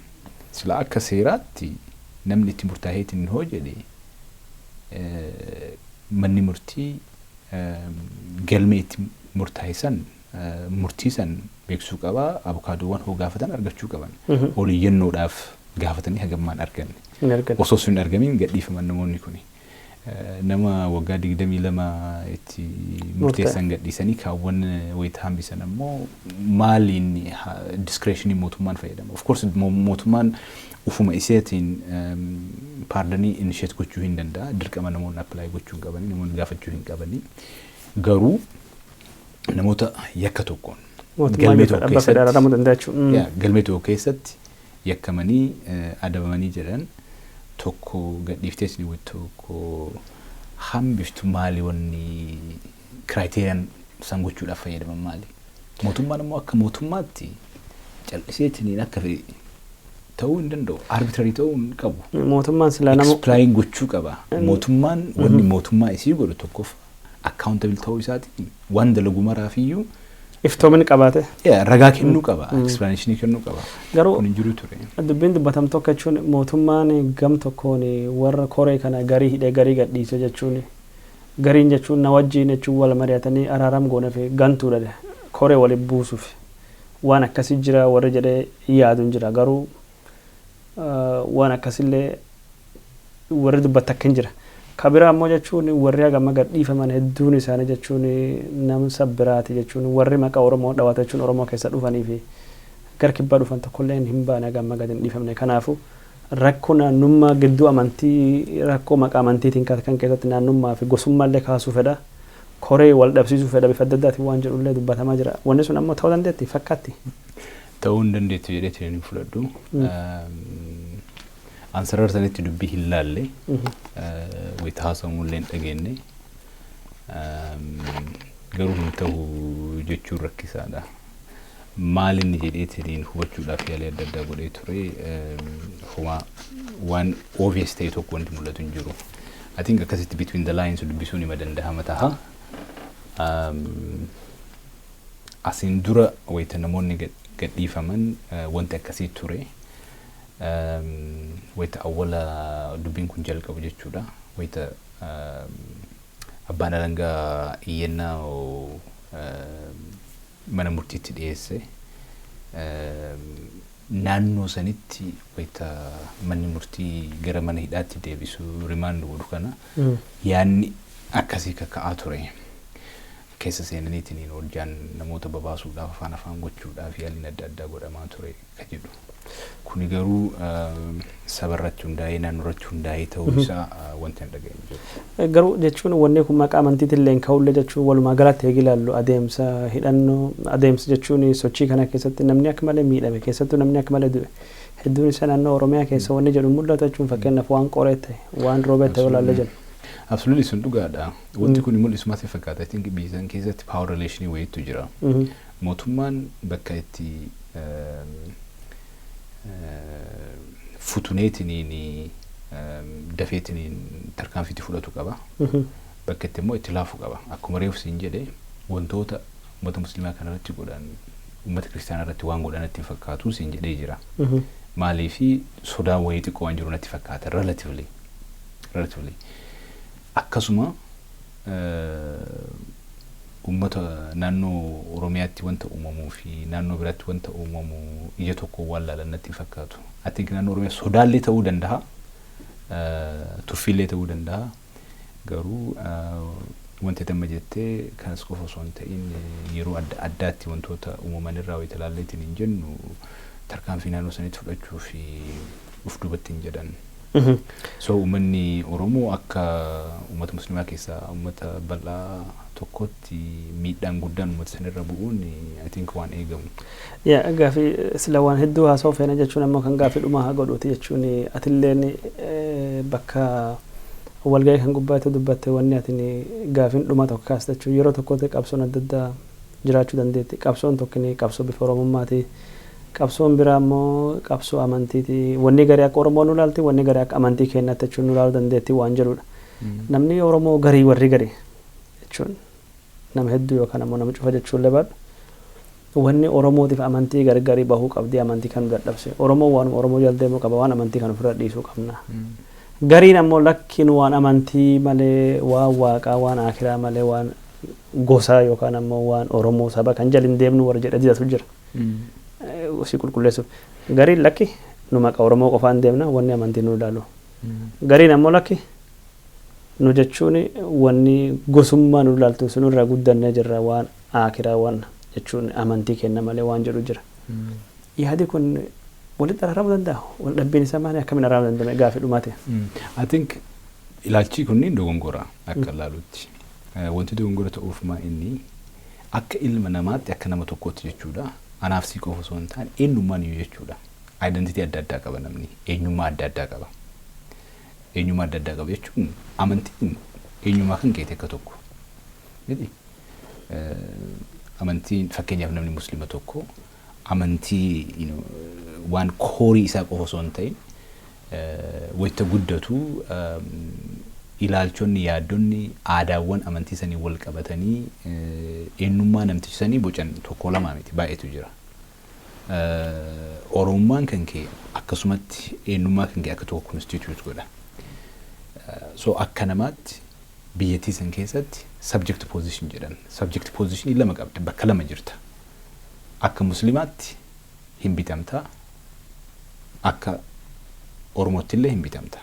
Sila akka seeraatti namni itti murtaa'eetiin hoo jedhe, manni murtii galmee itti murtaa'e san, murtii san beeksisuu qabaa, abukaadoowwan hoo gaafatan argachuu qaban. Oliyyannoodhaaf gaafatanii hagammaan arganne. Osoo sun hin argamin gadhiifaman namoonni kuni. Nama waggaa 22 itti murteessan gadhiisanii kaawwan wayita hambisan ammoo maaliin discretionii mootummaan fayyadama? Of course, mootummaan ufuma iseetiin pardonii initiate gochuu hin danda'a. Dirqama namoonni apply gochuu hin qabanii, namoonni gaafachuu hin qabanii. Garuu namoota yakka tokkoon galmee tokko keessatti, galmee tokko keessatti yakkamanii adabamanii jedhan tokko gadhiiftees ni tokko hambiftu, maali wanni criteriaan san gochuudhaaf fayyadaman maali? Mootummaan immoo akka mootummaatti calliseetiniin akka fedhe ta'uu hin danda'u. Arbitrary ta'uu hin qabu. Mootummaan silaa nama Explain gochuu qaba. Mootummaan wanni mootummaa isii godhu tokkoof accountable ta'uu isaatiin waan dalagu maraafiyyuu iftoomina qabaate. Ragaa kennuu qaba. Explanationii kennuu qaba. Garuu Kun hin jiru ture. dubbiin dubbatamtu akka jechuun mootummaan gam tokkoon warra koree kana garii hidhee garii gadhiise jechuun, gariin jechuun na wajjiin jechuun wal mari'atanii araaram gooneef gantuudha, koree waliin buusuuf waan akkasii jira warri jedhee yaadu hin jira. Garuu waan akkasillee warri dubbatta akka hin jira. Kabira ammoo jechuun warri hagama gadhiifaman hedduun isaanii jechuun nama biraati jechuun, warri maqaa Oromoo dhawata jechuun Oromoo keessa dhufanii fi gara kibbaa dhufan tokkollee hin baane hagama gadi hin dhiifamne. Kanaafuu rakkoo naannummaa gidduu amantii, rakkoo maqaa amantiitiin kan keessatti naannummaa fi gosummaallee kaasuu fedha. Koree wal dhabsiisuu fedha bifa adda addaatiin waan jedhullee dubbatamaa jira. Wanni sun ammoo ta'uu dandeetti fakkaatti. Ta'uu hin dandeettu jedheetiin hin fudhadhu. An sarara sanitti dubbii hin laalle, wayita haasa'amullee hin dhageenye. Garuu hin ta'u jechuun rakkisaadha. Maal inni jedheetiin hubachuudhaaf yaalii adda addaa godhee ture, homaa waan obvious ta'e tokko wanti mul'atu hin jiru. I think akkasitti between the lines dubbisuun hima danda'ama taha. Asiin dura wayita namoonni gadhiifaman wanti akkasii ture. Wayita awwala dubbiin kun jalqabu jechuudha. Wayita abbaan alangaa iyyannaa mana murtiitti dhiyeesse, naannoo sanitti wayita manni murtii gara mana hidhaatti deebisu, remand godhu kana, yaanni akkasii kaka'aa ture. Keessa seenaniitiin hojjaan namoota babaasuudhaaf, afaan afaan gochuudhaaf yaaliin adda addaa godhamaa ture ka jedhu. Kuni garuu saba irratti hundaa'ee, naannoo irratti hundaa'ee ta'uu isaa wanti hin dhaga'in jiru. Garuu jechuun wanni kun maqaa amantiitillee ka'ullee, jechuun walumaa galatti eegi ilaallu, adeemsa hidhannoo, adeemsa jechuun sochii kana keessatti namni akka malee miidhame, keessattuu namni akka malee du'e hedduun isaa naannoo Oromiyaa keessa wanni jedhu mul'atu, jechuun fakkeenyaaf waan qoree ta'e, waan roobee ta'e olaallee jedhu. Absolutely, sun dhugaadha. Wanti kun mul'isu maal fakkaata? I think biyya san keessatti power relation wayiitu jira. Mootummaan bakka itti futuneetiniin dafeetiniin tarkaanfiitti fudhatu qaba. Bakka itti immoo itti laafu qaba. Akkuma reefu siin jedhe, wantoota uummata musliimaa kanarratti godhan uummata kiristaanaa irratti waan godhan natti hin fakkaatu siin jedhee jira. Maaliifi sodaan wayii xiqqoo waan jiru natti fakkaata relatively. Relatively. Akkasuma uummata naannoo Oromiyaatti wanta uumamuu fi naannoo biraatti wanta uumamu ija tokko waan laalan natti hin fakkaatu. I think naannoo Oromiyaa sodaallee ta'uu danda'a. Tuffiillee ta'uu danda'a. Garuu wanti amma jettee kanas qofa osoo hin ta'in, yeroo adda addaatti wantoota uumaman irraa wayita ilaalleetiin hin jennu, tarkaanfii naannoo sanitti fudhachuu fi uf duubatti hin jedhan. So uummanni Oromoo akka uummata musliimaa keessaa uummata bal'aa tokkotti miidhaan guddaan uummata sanirra bu'uun I think waan eegamu. Yaa, gaafii sila waan hedduu haasa'u feena, jechuun ammoo kan gaafii dhumaa haa godhuuti, jechuun atilleen bakka walgahii kan gubbaatti dubbatte, wanni ati gaafiin dhuma tokko kaasta, jechuun yeroo tokkotti qabsoon adda addaa jiraachuu dandeetti. Qabsoon tokko qabsoo bifa Oromummaati. Qabsoon biraa immoo qabsoo amantiiti. Wanni garii akka Oromoo nu ilaalti, wanni garii akka amantii keenyatti jechuun nu ilaaluu dandeetti waan jedhudha. Namni Oromoo garii, warri garii jechuun nama hedduu yookaan ammoo nama cufa jechuun lebaadhu. Wanni Oromootiif amantii gargarii bahuu qabdi, amantii kan dadhabse. Oromoo waanuma Oromoo jala deemuu qaba, waan amantii kan ofirra dhiisuu qabna. Gariin ammoo lakkiin waan amantii malee, waan waaqaa, waan akiraa malee, waan gosaa yookaan ammoo waan Oromoo saba kan jala hin deemnu warra jedhe didatu jira. Si qulqulleessuuf. Gariin lakki nu maqa Oromoo qofaan deemna, wanni amantii nu ilaalu. Gariin ammoo lakki nu jechuun wanni gosummaa nu ilaaltu sunirraa guddannee jirra, waan akiraa, waan jechuun amantii kenna malee waan jedhu jira. Yaadi kun walitti araaramuu danda'a? Wal dhabbiin isaa maali? Akkamiin araaramuu danda'ame? Gaafii dhumaate. I think ilaalchi kunniin dogongora akka ilaalutti. Wanti dogongora ta'uuf maa inni akka ilma namaatti, akka nama tokkootti jechuudha. Anaaf sii qofa osoo hin taane eenyummaan iyyuu jechuudha. Identity adda addaa qaba namni. Eenyummaa adda addaa qaba. Eenyummaa adda addaa qaba jechuun amantiin eenyummaa kan keeti akka tokko. Miti? Amantiin, fakkeenyaaf namni musliima tokko amantii waan core isaa qofa osoo hin ta'in, wayita guddatu ilaalchonni, yaaddonni, aadaawwan amantii sanii wal qabatanii eenyummaa namticha sanii bocan tokko lamaa miti, baay'eetu jira. Oromummaan kan kee akkasumatti eenyummaa kan kee akka tokko constitute godha. So akka namaatti biyyattii san keessatti subject position jedhan. Subject position lama qabda, bakka lama jirta. Akka musliimaatti hin bitamta, akka Oromootti illee hin bitamta.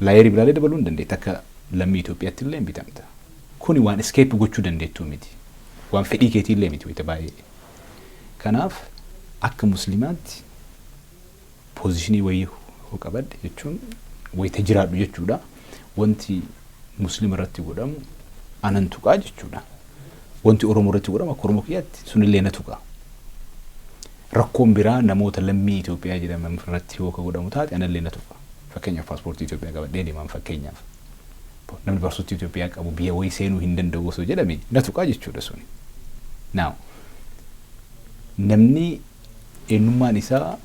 Layer biraallee dabaluu hin dandeetta, akka lammii Itoophiyaatti illee hin bitamta. Kuni waan escape gochuu dandeettuu miti. Waan fedhii keetii illee miti wayita baay'ee. Kanaaf akka musliimaatti position wayii hoo qabadde, jechuun wayita jiraadhu jechuudha. Wanti musliima irratti godhamu anan tuqaa jechuudha. Wanti Oromoo irratti godhamu akka Oromoo kiyyaatti sunillee na tuqa. Rakkoon biraa namoota lammii Itoophiyaa jedhaman irratti yoo ka godhamu taate anallee na tuqa. Fakkeenyaaf paaspoortii Itoophiyaa qabadhee deemaan, fakkeenyaaf. Namni paaspoortii Itoophiyaa qabu biyya wayii seenuu hin danda'u osoo jedhame na tuqaa jechuudha suni. Now namni eenyummaan isaa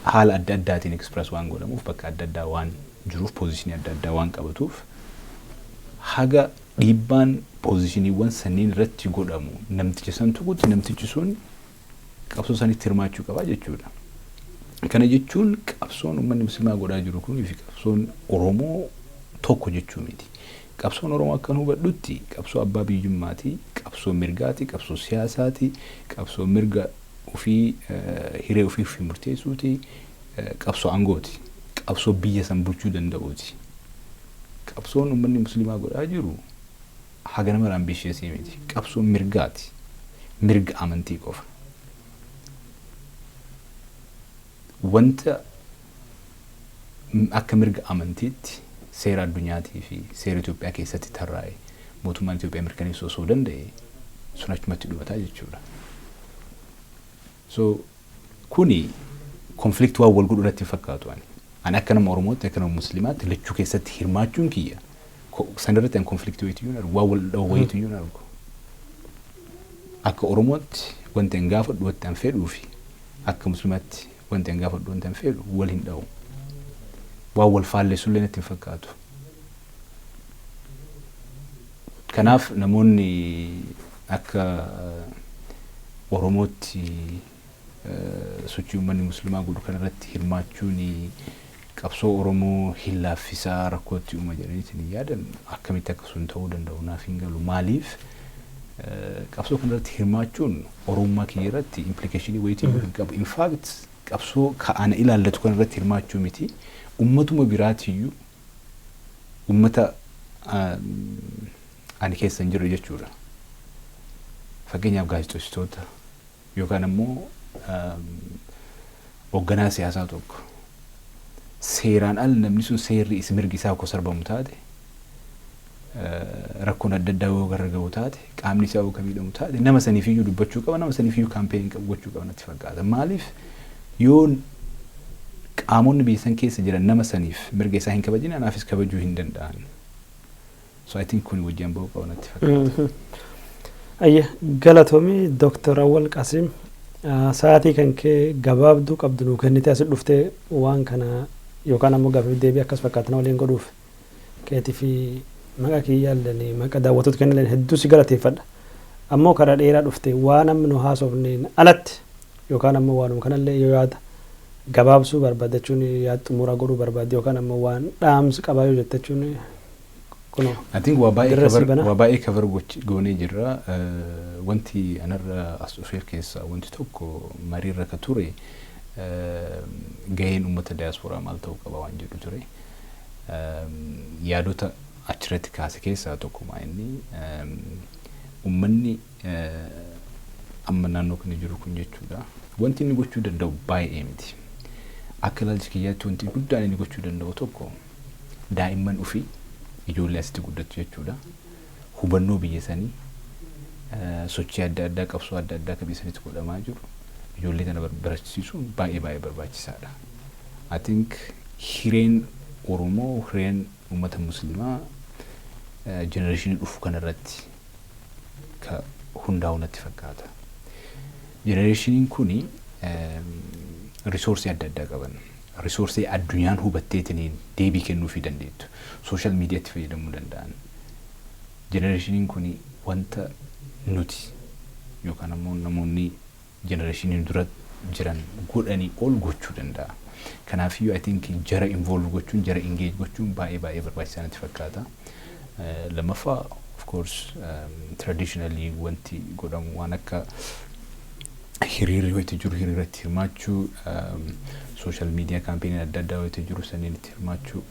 haala adda addaatiin express waan godhamuuf, bakka adda addaa waan jiruuf, position adda addaa waan qabatuuf, haga dhiibbaan positioniiwwan sanniin irratti godhamu namticha san tuqutti namtichi sun qabsoo sanitti hirmaachuu qaba jechuudha. Kana jechuun qabsoon uummanni musliimaa godhaa jiru kunii fi qabsoon Oromoo tokko jechuu miti. Qabsoon Oromoo akka nu hubadhutti qabsoo abbaa biyyummaati, qabsoo mirgaati, qabsoo siyaasaati, qabsoo mirga ofii, hiree ofii ofii murteessuuti, qabsoo aangooti, qabsoo biyya san bulchuu danda'uuti. Qabsoon uummanni musliimaa godhaa jiru Hagana mara ambitious miti. Qabsoo mirgaati. Mirga amantii qofa. Wanta akka mirga amantiitti seera addunyaatii fi seera Itoophiyaa keessatti tarraa'e mootummaan Itoophiyaa mirkaneessuu osoo danda'e, sun achumatti dhumataa jechuudha. So kuni conflict waan wal godhu irratti hin fakkaatu ani. Ani akka nama Oromootti, akka nama Muslimaatti lachuu keessatti hirmaachuun kiyya san irratti ani conflict wayitu iyyuu hin argu, waan wal dhawu wayitu iyyuu hin argu. Akka Oromootti wanti an gaafadhu, wanti an fedhuu fi akka Muslimaatti wanti an gaafadhu, wanti an fedhu wal hin dhawu. Waan wal faallessu illee natti hin fakkaatu. Kanaaf namoonni akka Oromootti sochii uummanni Muslimaa godhu kanarratti hirmaachuun qabsoo Oromoo hin laaffisaa, rakkootti uuma jedhaniitiin hin yaadan, akkamitti akka sun ta'uu danda'u naaf hin galu. Maaliif, qabsoo kanarratti hirmaachuun Oromummaa kiyya irratti implication wayitii hin qabu. In fact, qabsoo ka'ana ilaallatu kanarratti hirmaachuu miti, ummatuma biraatiyyuu, ummata ani keessa hin jirre jechuudha. Fakkeenyaaf gaazexeessitoota yookaan ammoo hoogganaa siyaasaa tokko seeraan al namni sun seerri is mirgi isaa akka sarbamu taate, rakkoon adda addaa yoo garra gahu taate, qaamni isaa yoo miidhamu taate, nama saniifiyyuu dubbachuu qaba, nama saniifiyyuu campaign qabu gochuu qaba natti fakkaata. Maaliif, yoo qaamonni biyya san keessa jiran nama saniif mirga isaa hin kabajin, anaafis kabajuu hin danda'an. So I think kun wajjin bahuu qaba natti fakkaata. Ayya, galatoomii Dooktar Awwal Qasim, sa'aatii kan kee gabaabduu qabdu nuu kennitee asi dhuftee waan kana yookaan ammoo gaaffii deebii akkas fakkaatan waliin godhuuf keetii fi maqaa kiyyaalleen maqaa daawwattoota kennilleen hedduu si galateeffadha. Ammoo karaa dheeraa dhufte, waan amma nu haasofneen alatti yookaan ammoo waanuma kanallee yoo yaada gabaabsuu barbaadde jechuun, yaada xumuraa godhuu barbaadde, yookaan ammoo waan dhaamsi qabaa yoo jette jechuun, kunoo. I think waa baay'ee Dirra cover si banaa. waa baay'ee cover goonee jirra. Wanti anarra as dhufeef keessaa wanti tokko mariirra ka ture gaheen uummata diyaasporaa maal ta'uu qaba waan jedhu ture. Yaadota achirratti kaase keessaa tokkuma inni uummanni amma naannoo kana jiru kun jechuudha. Wanti inni gochuu danda'u baay'ee miti. Akka ilaalcha kiyyaatti wanti guddaan inni gochuu danda'u tokko daa'imman ofii, ijoollee asitti guddattu jechuudha. Hubannoo biyya sanii, sochii adda addaa, qabsoo adda addaa akka biyya sanitti godhamaa jiru ijoollee kana barsiisuun baay'ee baay'ee barbaachisaadha. I think hireen Oromoo, hireen uummata Muslimaa generation dhufu kanarratti ka hundaa'u natti fakkaata. Generationiin kuni resource adda addaa qaban. Resource addunyaan hubatteetiniin deebii kennuufii dandeettu. Social mediatti fayyadamuu danda'an. Generationiin kuni wanta nuti yookaan ammoo namoonni generationiin dura jiran godhanii ol gochuu danda'a. Kanaafiyyuu I think jara involve gochuun, jara engage gochuun baay'ee baay'ee barbaachisaa natti fakkaata. Lammaffaa, of course, traditionally wanti godhamu waan akka hiriirri wayitti jiru hiriirratti hirmaachuu, social media campaign adda addaa wayitti jiru saniin itti hirmaachuu,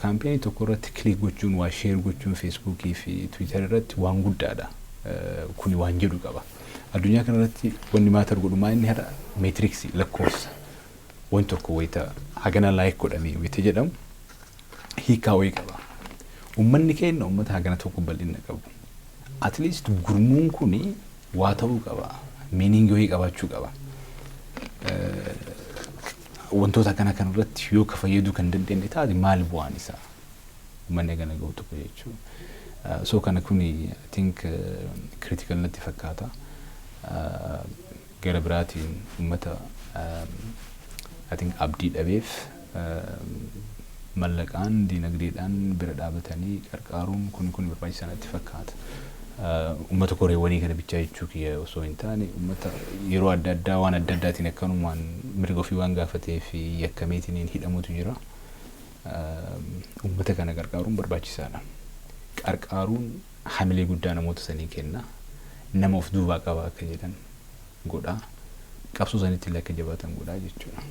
campaign tokko irratti click gochuun, waa share gochuun Facebookii fi Twitter irratti waan guddaadha. Kuni waan jedhu qaba. Addunyaa kanarratti wanni matter godhu maa inni har'a metrics, lakkoofsa. Wanti tokko wayita hagana like godhamee wayita jedhamu hiikaa wayii qaba. Uummanni keenya uummata hagana tokko bal'ina qabu. At least gurmuun kuni waa ta'uu qaba. Meaning wayii qabaachuu qaba. Wantoota akkana kanarratti yoo ka fayyaduu kan dandeenye taate, maali bu'aan isaa? Uummanni hagana gahu tokko jechuudha. So kana kuni I think critical natti fakkaata. Gara biraatiin uummata I think abdii dhabeef mallaqaan, diinagdeedhaan bira dhaabatanii qarqaaruun kun barbaachisaa natti fakkaata. Uummata koreewwanii kana bichaa jechuu kiyya osoo hin taane, uummata yeroo adda addaa waan adda addaatiin akkanumaan mirga ofii waan gaafatee fi yakkameetiin hidhamutu jira. Uummata kana qarqaaruun barbaachisaadha. Qarqaaruun hamilee guddaa namoota sanii kenna. Nama of duubaa qaba akka jedhan godha. Qabsoo sanitti illee akka jabaatan godha jechuudha.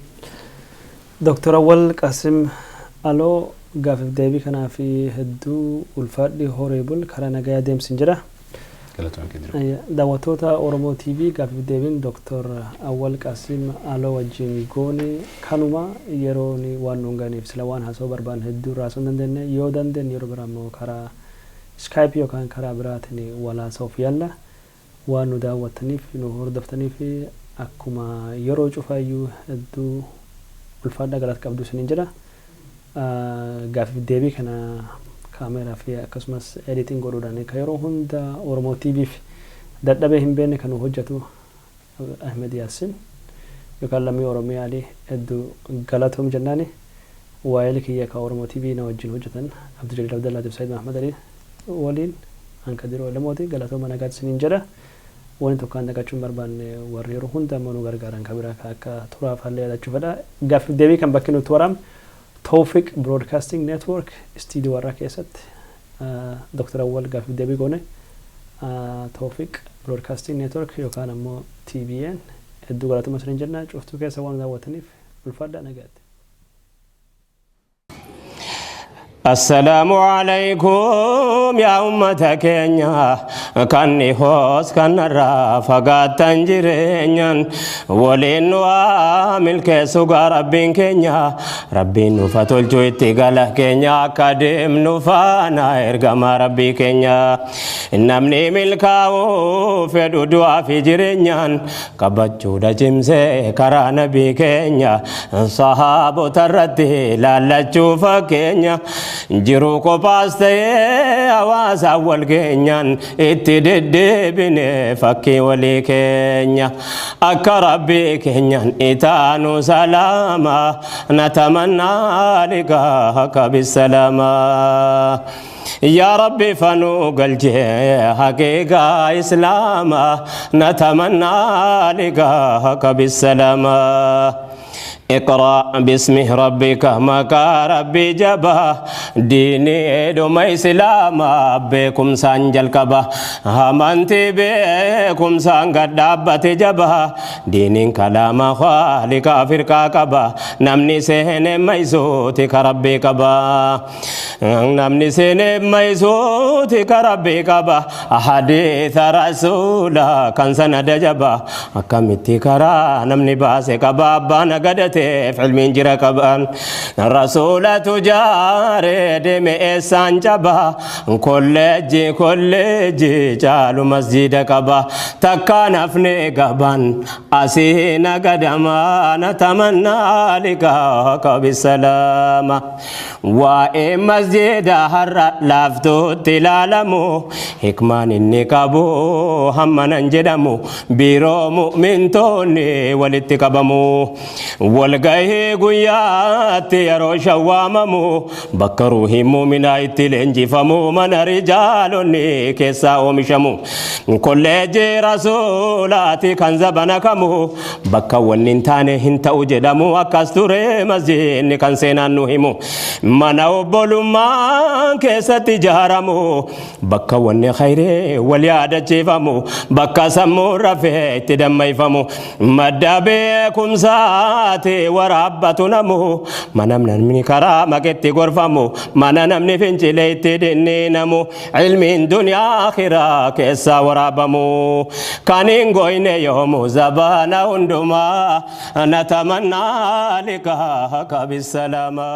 Dooktar Awwal Qasim. Aloo gaafiif deebii kanaa fi hedduu ulfaadhi horee bul karaa nagayaa deemsin jira. Galatoon Kediroo. Daawwattoota Oromoo TV, gaafiif deebiin Dr. Awwal Qaasim Aloo wajjin goone kanuma. Yeroon waan nuun ganiif sila waan haasa'uu barbaanne hedduu raasuu hin dandeenye. Yoo dandeenye yeroo biraa immoo karaa Skype yookaan karaa biraatiin wal haasa'uuf yaalla. Waan nu daawwattaniif, nu hordoftaniif, akkuma yeroo cufaayyuu hedduu ulfaadha, galata qabdu isiniin jedha. Gaafiif deebii kana kaameeraa fi akkasumas editing godhuudhaan kan yeroo hunda Oromoo TVf dadhabee hin beekne kan nu hojjetu Ahmed Yaasin yookaan lammii Oromiyaa Ali hedduu galatoom jennaani. Waa'ee kiyya kan Oromoo TV na wajjin hojjetan Abdul Abdallaatiif Said Mahmad Ali waliin Ankadiroo Lamooti galatooma, nagaatti isiniin jedha. Wanni tokko kan dagachuu hin barbaanne, warri yeroo hunda ammoo nu gargaaran kan biraa kan akka turaaf illee yaadachuu fedha. Gaaffiif deebii kan bakki nuti waraabne Tawfiq Broadcasting Network istiidiyoo warraa keessatti Dr. Awwal gaaffiif deebii goone Tawfiq Broadcasting Network yookaan ammoo TBN hedduu galatuma isiniin jenna. Cuftuu keessa waan daawwataniif ulfaadhaa, nagaatti. السلام عليكم يا أمة كينيا، كان هوس كان فقاتن جرينيان ولين وامل كيسوغا ربين كينيا ربين نفتول جويتي غالا كينيا كديم نفانا إرغما ربي كينيا. Namni milkaa'uu fedhu du'aa fi jireenyaan kabachuudha cimsee karaa nabii keenya, sahaabota irratti laallachuu fakkeenya jiru kophaas ta'ee hawaasa wal keenyaan itti deddeebine fakkii walii keenya akka rabbii keenyaan itaanu salaama natamannaa liqaaka bisalaama. يا ربي فنو قلجي حقيقة إسلاما نتمنى لقاك بالسلامة. اقرأ باسم ربك مكا ربي جبا ديني دم إسلاما بكم سانجل كبا همنتي بكم سانقد دابت جبا دين كلام خالق أفركا كبا نمني سهن ميسوتي كربي كبا نمني سهن ميسوتي كربي كبا أحاديث رسولا كان سند جبا أكمتي كرا نمني باسي كبا بانا قدتي في علم جرا كبان رسولة تجاري دم إسان جبا كولجي كولجي جالو مسجد كبا تكان أفني قبان أسينا قدما نتمنى لقاك بالسلامة. وإن مسجد هر لافتو تلالمو حكمان النكابو همنا نجدمو بيرو مؤمن توني ولتكبمو walgahii guyyaatti yeroo shawwaamamu bakka ruuhiin muuminaa itti leenjifamu mana rijaalonni keessaa oomishamu kolleejjii rasuulaati kan zabana kamu bakka wanni hin taane hin ta'u jedhamu akkas ture masjiidni kan seenaan nu himu mana obbolummaan keessatti ijaaramu bakka wanni khayree wal yaadachiifamu bakka sammuu rafee itti dammayfamu madda beekumsaati waraabbatu namu mana namni karaa maqetti gorfamu mana namni fincilee itti dinniinamu ilmiin duniyaa akhiraa keessaa waraabamu kan hin goyne yoomu zabana hundumaa natamannaa liqaaka bisalaama.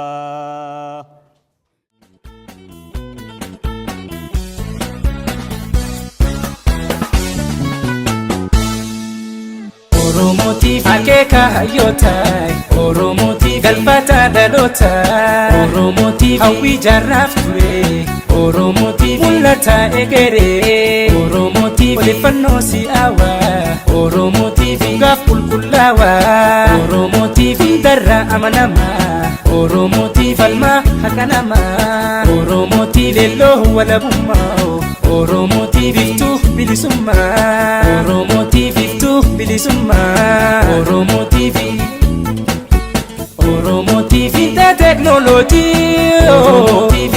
Oromootiif akeeka hayyootaa, Oromootiif galfata dhalootaa, Oromootiif hawwii jaarraaf ture, Oromootiif mul'ata egeree, Oromootiif odeeffannoo si'aawaa, Oromootiif gaaf qulqullaawaa, Oromootiif hundarra amanamaa, Oromootiif falmaa haqa namaa, Oromootiif leelloo walabummaa, Oromootiif iftuu bilisummaa, Oromootiif iftuu bilisummaa, Oromootiif Oromootiif fiixee teeknooloojii, Oromootiif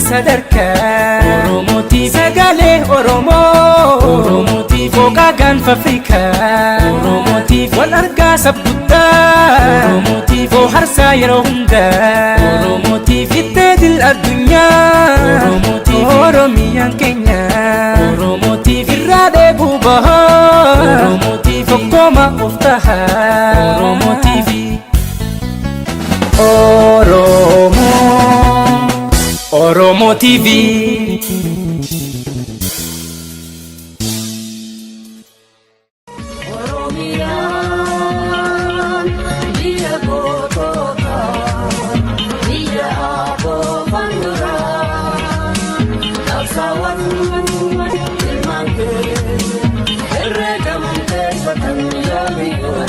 sadarkaa, Oromootiif sagalee Oromoo, Oromootiif fooqaa gaanfa Afrikaa, Oromootiif wal argaa sabguddaa, Oromootiif bohaarsaa yeroo hundaa. Oromoo TV Ittee addunyaa Oromoo TV Oromiyaan keenya Oromoo TV irraa dheebuu bahaa Oromoo TV tokkoma of tahaa Oromoo TV Oromoo Oromoo TV. Oromiyaan biyya goototaa, biyya aboo duraa, qabsaawwan ilmaan kee herreegamtee sotan yaamiyyuu.